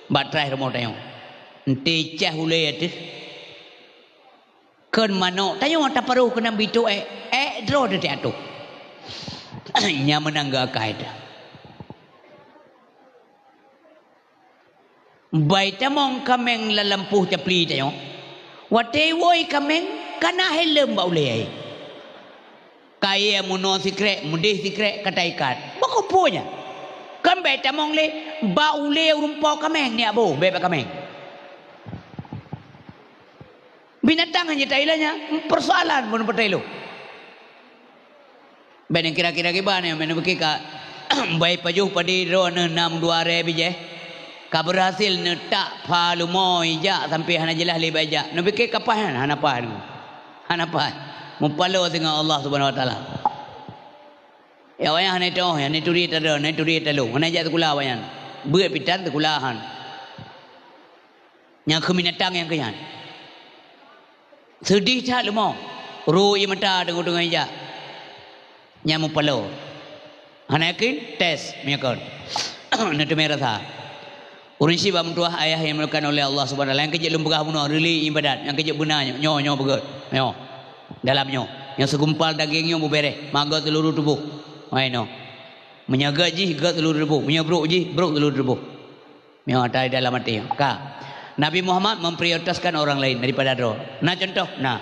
bak traih rumoh tanyoe. Enti cah ulée ateueh. Kon manok tanyoe taparoh keunan bitoh ék. Ék droe teuh atoh. Nyan meunan geuakai teuh. Bai tamong kaméng lam lampôh capli tanyoe. Watée woe kaméng, ka na helm bak ulée. Kayée meunoe sikrék, meudeh sikrék, ka taikat. Bak keupeue nyan? Kan bai tamong lé, bak ulée ureuëng po kaméng nyan boh, bék bak kaméng. Binatang hana taila nyan, persoalan bunoe peutai lôn. Bék neukira-kira kiban nyan, bék neupike ka bai pajoh padé droeneuh nam dua ré bijéh. Ka beurhasil neutak pha lumoe ijak sampoe hana jeulaih lé bak ijak. Neupike ka paih nyan, hana paih deungoe. Hana paih. Meupaloe singoh Allah Subhanahu Wa Taala. Ya awaknyan hana teuoh, hana turi tadon, hana turi talong, hana jak sikula awaknyan. Beuet pih tan sikula han. Nyang keu binatang nyang keu nyan. Seudeh that leumo. Ru ie mata deungon-deungon ijak. Nyan meupaloe. Hana yakin? Tes meunyoe kon. Neuteumé rasa. Ureuëng syiek bak meutuwah ayah nyang dimuliakan oleh Allah Subhanahu Wa Taala, nyang keu jeuet lôn peugah bunoe, reuli ibadat, nyang keu jeuet beuna nyoe, nyoe, nyoe beugét. Nyoe. Dalam nyoe. Nyang segumpal dageng nyoe beubereh, magét seuluruh tuboh. Hai nyoe. Meunyoe gét jih, gét seuluruh tuboh. Meunyoe brok jih, brok seuluruh tuboh. Nyoe ata di dalam até. Ka. Nabi Muhammad memprioritaskan orang lain daripada droe. Na contoh? Na.